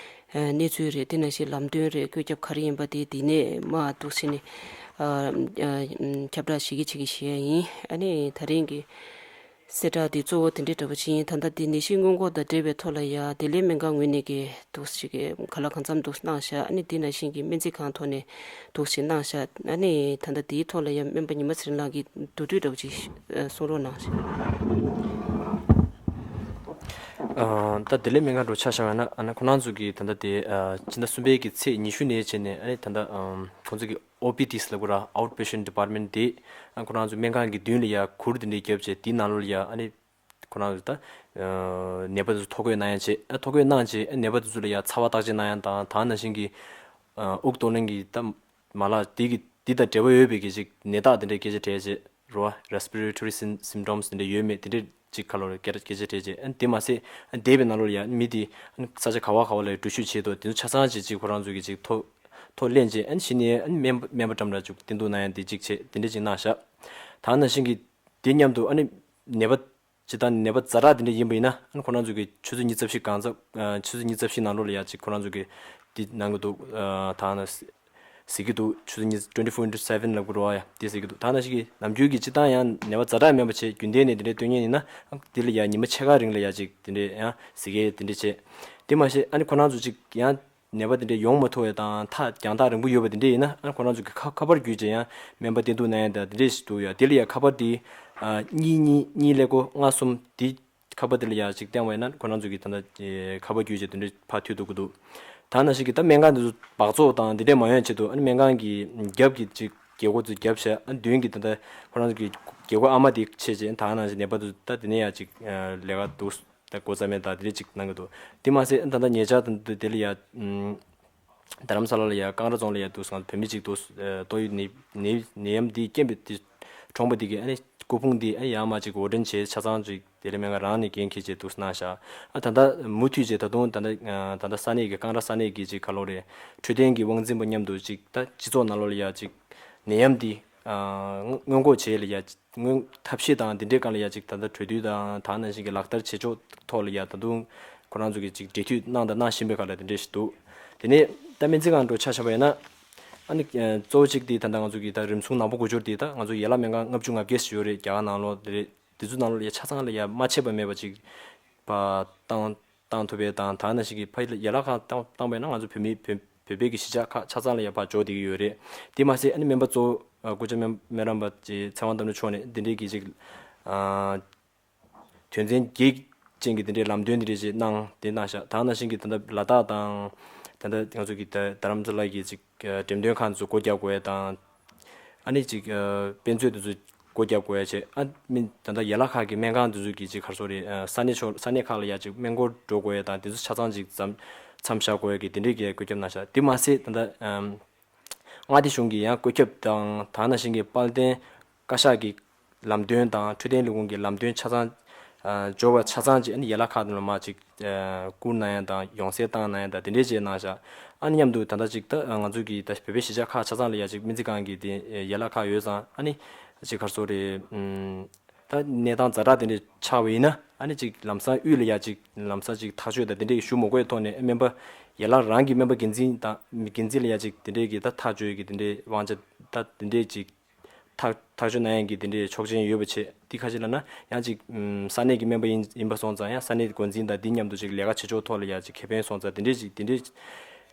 ཨ་གནས་ཚུལ་རེད། དེ་ནང་བཞིན་ལམ་སྟོན་རེད། བཀོད་ཁྱབ་ག་རེ་ཡིན་པ་དེ་དེ་ནས་མར་འདུག་སེ་ནས་ཨ་ཨ་ཁྱབ་བསྒྲགས་བྱེད་ཀྱི་བྱེད་ཀྱི་བྱེད་ཡ་ཡིན། ཨ་ནི་ད་རིང་གི་གསལ་བསྒྲགས་འདི་གཙོ་བོ་དེ་འདྲའི་འདྲ་པོ་ཅིག་ཡིན། ད་ལྟ་འདི་ནད་གཞི་སྔོན་འགོག་དང་འབྲེལ་བའི་ཐོག་ལ་ཡ་བདེ་ལེགས་སྨན་ཁང་ངོས་ནས་ཀྱི་འདུག་ཞིག་གི་ག་ལ་གང་འཚམ་འདུག་གནང་བཞག་ཨ་ནི་འདི་ནང་བཞིན་གྱི་སྨན་རྩིས་ཁང་ཐོག་ནས་འདུག་ཞིག་གནང་བཞག་ཨ་ནི་ད་ལྟ་འདིའི་ཐོག་ལ་ཡ་སྨན་པ་ཉི་མ་ཚེ་རིང་ལགས་ཀྱིས་མདོར་བསྡུས་འདྲ་པོ་ཅིག་གསུང་རོགས་གནང་ཞིག་ཨ་ད་བདེ་ལེགས་སྨན་ཁང་འགྲོ་ཆ་བཞག་ན་ཨ་ནི་ཁོ་རང་ཚོ་གི་ད་ལྟ་དེ་ཨ་ཕྱི་ཟླ་གསུམ་པའི་གི་ཚེས་ཉི་ཤུ་ནས་བྱས་ནས་ཨ་ནི་ད་ལྟ་ཨ་ཁོང་ཚོ་གི་ཨོ་པི་ཌི་ལབ་དགོས་ར། Outpatient Department དེ་ཨ་ཁོ་རང་ཚོ་སྨན་ཁང་གི་མདུན་ལ་ཡ་གུར་དེ་འདྲས་བརྒྱབ་བྱས་དེའི་ནང་ལོགས་ལ་ཡ་ཨ་ནི་ཁོ་རང་ཚོ་ད་ཨ་ནད་པ་དེ་ཚོ་ཐོ་འགོད་གནང་ཡ་བྱས། ཨ་ཐོ་འགོད་གནང་བྱས་ཨ་ནད་པ་དེ་ཚོ་ལ་ཡ་ཚ་བ་བརྟག་དཔྱད་གནང་ཡ་དང་ད་ནང་བཞིན་གྱི་ཨ་དབུགས་གཏོང་ལེན་གྱི་ད་མ་ལག་དེ་གི་དེ་དང་འབྲེལ་བ་ཡོད་པའི་གི་ཅིག་ནད་རྟགས་དེ་འདྲས་སྐད་ཆ་དྲིས་བྱས་རེད་བ། Respiratory sym- symptoms དེ་འདྲས་ཡོད་མེད་དེ་འདྲས་ཅིག་ཁ་ལོ་རེ་སྐད་སྐད་ཆ་དྲིས་བྱས། ཨ་དེ་མ་ཟད་ཨ་འདས་པའི་ནང་ལོགས་ལ་ཡ་མི་དེ་ཨ་ས་ཆ་ག་བ་ག་བ་ལ་འགྲུལ་བཞུད་བྱས་འདུག་དེ་ཚོ་ཆ་ཚང་ཅིག་ཅིག་ཁོ་རང་ཚོ་གི་ཅིག་ཐོ་ཐོ་ལེན་བྱས། ཨ་ནི་གཞི་ནས་ཨ་ནི་སྨན་པ་སྨན་པ་འགྲམ་ལ་ཅིག་བསྟེན་གཏུག་གནང་ཡ་དེ་གཅིག་བྱས་དེ་འདྲས་ཅིག་གནང་བཞག་ད་ནང་བཞིན་གྱི་དེ་མཉམ་དུ་ཨ་ནི་ནད་པ་ཇི་ལྟར་ནད་པ་ཛ་དྲག་དེ་འདྲས་ཡིན་པ་ཡིན་ན་ཨ་ནི་ཁོ་རང་ཚོ་གི་ཆུ་ཚོད་ཉི་ཤུ་རྩ་བཞི་གང་ཚ་ཨ་ཆུ་ཚོད་ཉི་ཤུ་རྩ་བཞི་ནང་ལོགས་ལ་ཡ་ཅིག་ཁོ་རང་ཚོ་གི་དེ་གནང་གི་འདུག་ཨ་ད་ནི་ཟེར་གྱི་འདུག་ཆུ་ཚོད་ཉི་twenty four into seven ལབ་དགོས་རེད་བ། ཡ་དེ་ཟེར་གྱི་འདུག་ད་ནང་བཞིན་གྱི་ནམ་རྒྱུན་གྱི་སྤྱིར་བཏང་ཡང་ནད་པ་ཛ་དྲག་མིན་པ་བྱས་རྒྱུན་ལྡན་ནས་དེ་འདྲས་སྟོན་མཁན་ཡིན་ན་ཨ་དེ་ལ་ཡ་ཉི་མ་ཕྱེད་ཀ་རིང་ལ་ཡ་ཅིག་དེ་འདྲས་ཡང་ཟེར་གྱི་དེ་འདྲས་བྱས། དེ་མ་ཟད་ཨ་ནི་ཁོ་རང་ཚོ་ཅིག་ཡང་ནད་པ་དེ་འདྲས་ཡོང་མ་ཐུབ་པ་དང་ཐག་རྒྱང་ཐག་རིང་པོ་ཡོད་པ་དེ་འདྲས་ཡིན་ན་ཨ་ཁོ་རང་ཚོ་གི་ཁ་ཁ་པར་བརྒྱུད་བྱས་ཡང་སྨན་པ་བསྟེན་གཏུག་གནང་ཡ་དང་དེ་འདྲས་ཤིག་འདུག་ཡ། དེ་ལ་ཡ་ཁ་པར་དེ་ཨ་གཉིས་གཉིས་གཉིས་ཀླད་ཀོར་ལྔ་གསུམ་དེ་ཁ་པར་དེ་ལ་ཡ་ཅིག་བསྟན་པ་ཡིན་ན་ཁོ་རང་ཚོ་གི་ད་ལྟ་ཁ་པར་བརྒྱུད་བྱས་དེ་འདྲས་ཕར་མཐུད་ཐུབ་ཀྱི་འདུག་ད་ནང་བཞིན་གྱི་ད་སྨན་ཁང་དེ་ཚོ་འབག་བཙོག་དང་དེ་འདྲས་མ་ཡོང་ཆེད་དུ་ཨ་ནི་སྨན་ཁང་གི་རྒྱབ་ཀྱི་ཅིག་རྒྱལ་སྒོ་ཚོ་བརྒྱབ་བྱས་ཨ་མདུན་གྱི་ད་ལྟ་ཁོ་རང་ཚོ་གི་རྒྱལ་སྒོ་ཨ་མ་དེ་ཕྱེ་བྱས་ད་ནང་བཞིན་ནད་པ་ཚོ་ད་དེ་ནས་ཡ་ཅིག་ལས་ཀ་འདུག་ད་འགོ་བརྩམས་མེད་ད་དེ་འདྲས་ཅིག་གནང་གི་འདུག་དེ་མ་ཟད་ད་ལྟ་ཉེ་ཆར་དུ་དེ་ལ་ཡ་ཨམ་རྡ་རམ་ས་ལ་ལ་ཡ་ཀང་ར་རྫོང་ལ་ཡ་འདུག་སེ་བོད་མི་ཅིག་འདུག་ཨ་ཏོག་དབྱིབས་ནད་ནད་ནད་ཡམས་འདི་རྐྱེན་པས་དེ་གྲོངས་པ་འདི་གི་ཨ་ནི་སྐུ་ཕུང་འདི་ཨ་ནི་ཡར་མར་ཅིག་འོར་འདྲེན་བྱས་ཆ་ཚང་ཅིག་བདེ་ལེགས་སྨན་ཁང་རང་ནས་འགན་འཁྱེར་བྱས་འདུག་སེ་གནང་བཞག་ཨ་ད་ལྟ་མུ་མཐུད་བྱས་ད་དུང་ད་ལྟ་ཨ་ད་ལྟ་ས་གནས་ཀྱི་ཀང་ར་ས་གནས་ཀྱི་ཅིག་ག་ལོ་རེད། འཕྲོད་བསྟེན་གྱི་དབང་འཛིན་པ་མཉམ་དུ་ཅིག་ད་སྤྱི་ཚོགས་ནང་ལོགས་ལ་ཡ་ཅིག་ནད་ཡམས་འདི་ཨ་སྔོན་སྔོན་འགོག་བྱེད་ལ་ཡ་སྔོན་ཐབས་ཤེས་དང་འདི་འདྲའི་སྒང་ལ་ཡ་ཅིག་ད་ལྟ་གྲོས་བསྡུར་དང་དེ་ནང་བཞིན་གྱི་ལག་བསྟར་བྱེད་ཕྱོགས་ཐོག་ལ་ཡ་ད་དུང་ཁོ་རང་ཚོ་གིས་ཅིག་འབྲེལ་མཐུད་གནང་དང་གནང་བཞིན་པའི་སྒང་ལ་དེ་འདྲས་ཤིག་འདུག་དེ་ནས་ད་སྨན་རྩིས་ཁང་འགྲོ་ཆ་བཞག་པ་ཡིན་ན་ཨ་ནི་གཙོ་བོ་གཅིག་དེ་ད་ལྟ་ང་ཚོ་གིས་ད་རིམས་སྲུང་ནག་པོ་དགུ་འབྱོར་དེ་ད་ང་ཚོ་ཡན་ལག་སྨན་ཁང་ལྔ་བཅུ་ང་བརྒྱད་ཞིག་ཡོད་རེད། རྒྱ་གར་ནང་ལོགས་དེ་རེད། དེ་ཚོ་ནང་ལོགས་ལ་ཡ་ཆ་ཚང་ལ་ཡ་མ་ཆད་པ་མེད་པ་ཅིག་ཕར་བཏང་བཏང་ཐུབ་པའི་དང་ད་ནང་བཞིན་གྱི་ཕ་ཡི་ལ་ཡན་ལག་ཁང་བཏང་བཏང་པས་ན་ང་ཚོ་བོད་མི་བོད་བོད་པའི་གི་གཞིས་ཆགས་ཁག་ཆ་ཚང་ལ་ཡ་ཕར་འབྱོར་བསྡད་ཀྱི་ཡོད་རེད། དེ་མ་ཟད་ཨ་ནི་སྨན་པ་གཙོ་བོ་སྐུ་ཞབས་སྨན་སྨན་རམས་པ་ཚེ་དབང་དམ་ཆོས་མཆོག་ནས་འདི་འདྲའི་གི་ཅིག་དོན་ཚན་བརྒྱད་ཅན་གྱི་འདི་འདྲའི་ལམ་སྟོན་འདི་འདྲའི་ཅིག་གནང་དེ་གནང་བཞག་ད་ནང་བཞིན་གྱི་ད་ལྟ་ལ་དྭགས་དང་ད་ལྟ་ང་ཚོ་གི་ད་རྡ་རམ་ས་ལ་གི་ཅིག་འགྲེམས་སྟོན་ཁང་ཚོ་སྒོ་རྒྱག་དགོས་ཡ་དང་། ཨ་ནི་ཅིག་ཨ་དཔེ་མཛོད་དེ་ཚོ་སྒོ་རྒྱག་དགོས་ཡ་བྱས། ཨ་མི་ད་ལྟ་ཡན་ལག་ཁག་གི་སྨན་ཁང་དེ་ཚོ་གི་ཅིག་ག་རེ་ཟེར་རེད། ཨ་ས་གནས་ཕྱོགས་ས་གནས་ཁག་ལ་ཡ་ཅིག་སྨན་སྐོར་འགྲོ་དགོས་ཡ་དང་དེ་ཚོ་ཆ་ཚང་ཅིག་མཚམས་མཚམས་བཞག་དགོས་ཡ་གི་དེ་འདྲས་ཀྱི་བཀོད་ཁྱབ་གནང་ཤག་དེ་མ་ཟད་ད་ལྟ་ཨམ་མངའ་སྡེ་གཞུང་གི་ཡང་བཀོད་ཁྱབ་དང་ད་ནང་བཞིན་གྱི་དཔལ་ལྡན་བཀའ་ཤག་གི་ལམ་སྟོན་དང་འཕྲོད་བསྟེན་ལས་ཁུངས་ཀྱི་ལམ་སྟོན་ཆ་ཚང་ཨ་འབྱོར་བ་ཆ་ཚང་ཅིག་ཨ་ནི་ཡན་ལག་ཁག་དེ་ལ་མར་ཅིག་ཨ་བསྐུར་གནང་ཡ་དང་ཡོངས་གསལ་བཏང་གནང་ཡ་དང་དེ་འདྲས་བྱས་གནང་ཤག་ཨ་ནི་མཉམ་དུ་ད་ལྟ་ཅིག་ད་ང་ཚོ་གི་ད་བོད་པའི་གཞིས་ཆགས་ཁག་ཆ་ཚང་ལ་ཡ་ཅིག་སྨན་རྩིས་ཁང་གི་དེ་ཡན་ལག་ཁག་ཡོད་ཙང་ཨ་ནི་ཅིག་ག་རེ་ཟེར་རེད། ཨམ་ད་གནས་སྟངས་ཛ་དྲག་དེ་འདྲས་ཆགས་པ་ཡིན་ན་ཨ་ནི་ཅིག་ལམ་སང་དབུས་ལ་ཡ་ཅིག་ལམ་སང་ཅིག་ཐག་གཅོད་དང་དེ་འདྲས་ཞུ་མ་དགོས་ཐོག་ནས་སྨན་པ་ཡན་ལག་རང་གི་སྨན་པ་འགན་འཛིན་དང་འགན་འཛིན་ལ་ཡ་ཅིག་དེ་འདྲས་ཀྱི་ད་ཐག་གཅོད་ཀྱི་དེ་འདྲས་དབང་ཆ་ད་དེ་འདྲས་ཅིག་ ཐག་ཐག་གཅོད་གནང་ཡག་གི་དེ་འདྲའི་ཆོག་མཆན་ཡོད་པ་བྱས། འདི་ཁ་ཅིག་ལབ་ན་ཡང་ཅིག་ས་གནས་ཀྱི་སྨན་པ་ཡིན་ཡིན་པ་སོང་ཙང་ཡང་ས་གནས་འགོ་འཛིན་དང་འདི་མཉམ་དུ་ཅིག་ལས་ཀ་བྱེད་ཕྱོགས་ཐོག་ལ་ཡང་ཅིག་ཁེ་ཕན་སོང་ཙང་དེ་འདྲའི་ཅིག་དེ་འདྲའི་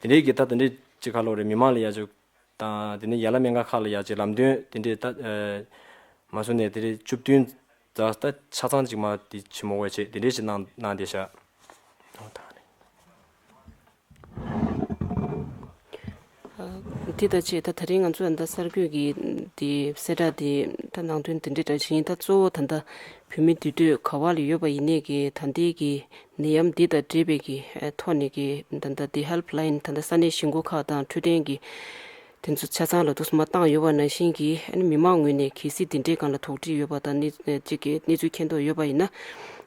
དེ་འདྲའི་གི་ད་དེ་འདྲའི་ཅིག་ག་ལབ་རེད། མི་མང་ལ་ཡང་ཅིག་དང་དེ་ནས་ཡན་ལག་སྨན་ཁང་ཁག་ལ་ཡང་ཅིག་ལམ་སྟོན་དེ་འདྲའི་ད་མ་སོང་ནས་དེ་འདྲའི་བཅུ་བདུན་ཙམ་ད་ཆ་ཚང་ཅིག་མ་དེ་ཆེ་མོ་བས་བྱས་དེ་འདྲའི་ཅིག་གནང་གནང་བསྡད་ཤག་འདི་དང་བཅས་ད་དེ་རིང་ང་ཚོ་ད་གསར་འགོད་ཀྱི་དེ་གསལ་བསྒྲགས་དེ་ད་ནང་དོན་དེ་འདྲ་འདྲ་ཞིག་ཡིན། ད་གཙོ་བོ་ད་ལྟ་བོད་མི་འདུས་སྡོད་ག་བ་ལ་ཡོད་པ་ཡིན་ནའི་གི་ད་ལྟའི་གི་ནད་ཡམས་འདི་དང་འབྲེལ་བའི་གི་ཐོག་ནས་གི་ད་ལྟ་དེ་ཧེལ་པ་ལའིན་ད་ལྟ་ས་གནས་གཞིས་འགོ་ཁག་དང་འཕྲོད་བསྟེན་གི་དེ་ཚོ་ཆ་ཚང་ལ་ཐུགས་སུ་མ་བཏང་ཡོད་པ་ནང་བཞིན་གྱི་ཨ་ནི་མི་མང་ངོས་ནས་གལ་སྲིད་འདི་འདྲའི་སྒང་ལ་དོགས་འདྲི་ཡོད་པ་དང་གནས་ཅིག་གི་གནས་ཚུལ་མཁྱེན་རྟོགས་ཡོད་པ་ཡིན་ན།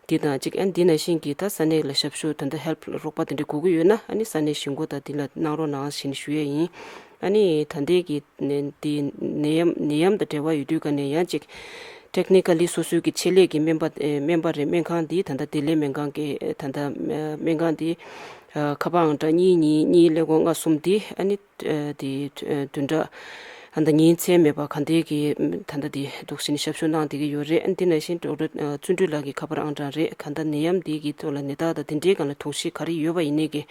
འདི་དང་གཅིག་ཨ་ནི་འདི་ནང་བཞིན་གྱི་ད་ས་གནས་ལ་ཞབས་ཞུ་ད་ལྟ་ཧེལ་པ་རོགས་པ་དེ་འདྲ་དགོས་ཀྱི་ཡོད་ན་ཨ་ནི་ས་གནས་གཞིས་འགོ་དང་འདི་ལ་གནང་རོགས་གནང་ཞེས་ཞུ་ཡས་ཡིན། ཨ་ནི་ད་ལྟའི་གི་ནད་འདི་ནད་ཡམས་ནད་ཡམས་དང་འབྲེལ་བ་ཡོད་དུས་ཀ་ནས་ཡང་གཅིག་ཊེག་ནི་ཀ་ལི་སོ་སོའི་གི་ཆེད་ལས་ཀྱི་སྨན་པ་སྨན་པ་རེད། སྨན་ཁང་འདི་ད་ལྟ་བདེ་ལེགས་སྨན་ཁང་གི་ད་ལྟ་སྨན་ཁང་འདི་ཁ་པར་ཨང་གྲངས་གཉིས་གཉིས་གཉིས་ཀླད་ཀོར་ལྔ་གསུམ་འདི་ཨ་ནི། དེ་བདུན་ཕྲག་ད་ལྟ་ཉིན་མཚན་མེད་པར་ག་འདྲའི་གི་ད་ལྟ་དེ་འདུག་བཞིན་ཞབས་ཞུ་གནང་བསྡད་ཀྱི་ཡོད་རེད། འདི་ནང་བཞིན་ཌོག་ཊར་བརྩོན་འགྲུས་ལགས་ཀྱི་ཁ་པར་ཨང་གྲངས་རེད། གང་ལྟར་ནད་ཡམས་འདི་གི་ཐོག་ལ་ནད་རྟགས་དང་དེ་འདྲའི་སྒང་ལ་དོགས་གཞི་ག་རེ་ཡོད་པ་ཡིན་ནའི་གི་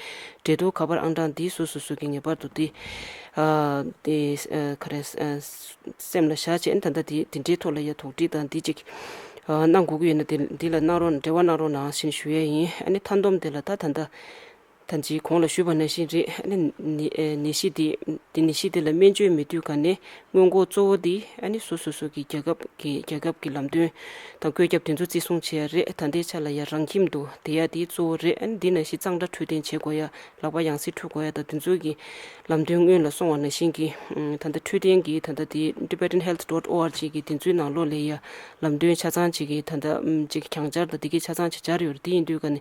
འབྲེལ་གཏུག་ཁ་པར་ཨང་གྲངས་འདི་སོ་སོ་སོ་གི་ངེས་པར་དུ་དེ་དེ་ག་རེ་སེམས་ལ་བཞག་བྱས་ད་ལྟ་དེ་དེ་འདྲའི་ཐོག་ལ་ཡ་དོགས་འདྲི་དང་འདི་ཅིག་གནང་དགོས་ཀྱི་ཡོད་ན་དེ་འདི་ལ་གནང་རོགས་འབྲེལ་བ་གནང་རོགས་གནང་ཞེས་ཞུ་ཡས་ཡིན། ཨ་ནི་མཐའ་བསྡོམས་དེ་ལ་ད་ད་ལྟ། ད་ཅི་གོང་ལ་ཞུས་པ་ནང་བཞིན་རེད། ཨ་ནི་ནད་ནད་གཞི་འདི་འདི་ནད་གཞི་འདི་ལ་སྨན་བཅོས་མེད་དུས་ག་ནས་སྔོན་འགོག་གཙོ་བོ་འདི་ཨ་ནི་སོ་སོ་སོ་གི་རྒྱལ་ཁབ་ཀྱི་རྒྱལ་ཁབ་ཀྱི་ལམ་སྟོན་དང་བཀོད་ཁྱབ་དེ་ཚོ་བརྩི་སྲུང་བྱེད་ཡ་རེད། ད་ལྟའི་ཆ་ལ་ཡ་རང་ཁྱིམ་དུ་བསྡད་ཡ་འདི་གཙོ་བོ་རེད། ཨ་ནི་འདི་ནང་བཞིན་གཙང་སྦྲ་འཕྲོད་བསྟེན་བྱེད་དགོས་ཡ། ལག་པ་ཡང་སེ་འཁྲུད་དགོས་ཡ་དང་དེ་ཚོ་གི་ལམ་སྟོན་སྔོན་ལ་སོང་བ་ནང་བཞིན་གྱི་ད་ལྟ་འཕྲོད་བསྟེན་གྱི་ད་ལྟ་དེ་Tibetan Health dot org གི་དེ་ཚོའི་ནང་ལོགས་ལ་ཡ་ལམ་སྟོན་ཆ་ཚང་ཅིག་གི་ད་ལྟ་ཅིག་གྱང་སྦྱར་དང་དེ་གི་ཆ་ཚང་ཅིག་སྦྱར་ཡོད་རེད། དེ་ཡིན་དུས་ག་ནས།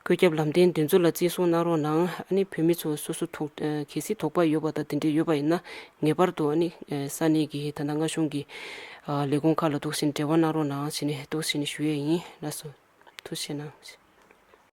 བཀོད་ཁྱབ་ལམ་སྟོན་འདི་ཚོ་ལ་བརྩི་སྲུང་གནང་རོགས་གནང་། ཨ་ནི་བོད་མི་ཚོ་སོ་སོ་དོགས་ཨ་གལ་སྲིད་དོགས་པ་ཡོད་པ་དང་དེ་འདྲ་ཡོད་པ་ཡིན་ན་ངེས་པར་དུ་ཨ་ནི་ཨ་ས་གནས་ཀྱི་ད་ལྟ་མངའ་གཞུང་གི་ཨ་ལས་ཁུངས་ཁག་ལ་འདུག་སེ་འབྲེལ་བ་གནང་རོགས་གནང་ཞེས་ནས་འདུག་སེ་ཞུ་ཡས་ཡིན། ལགས་སོ། ཐུགས་རྗེ་གནང་།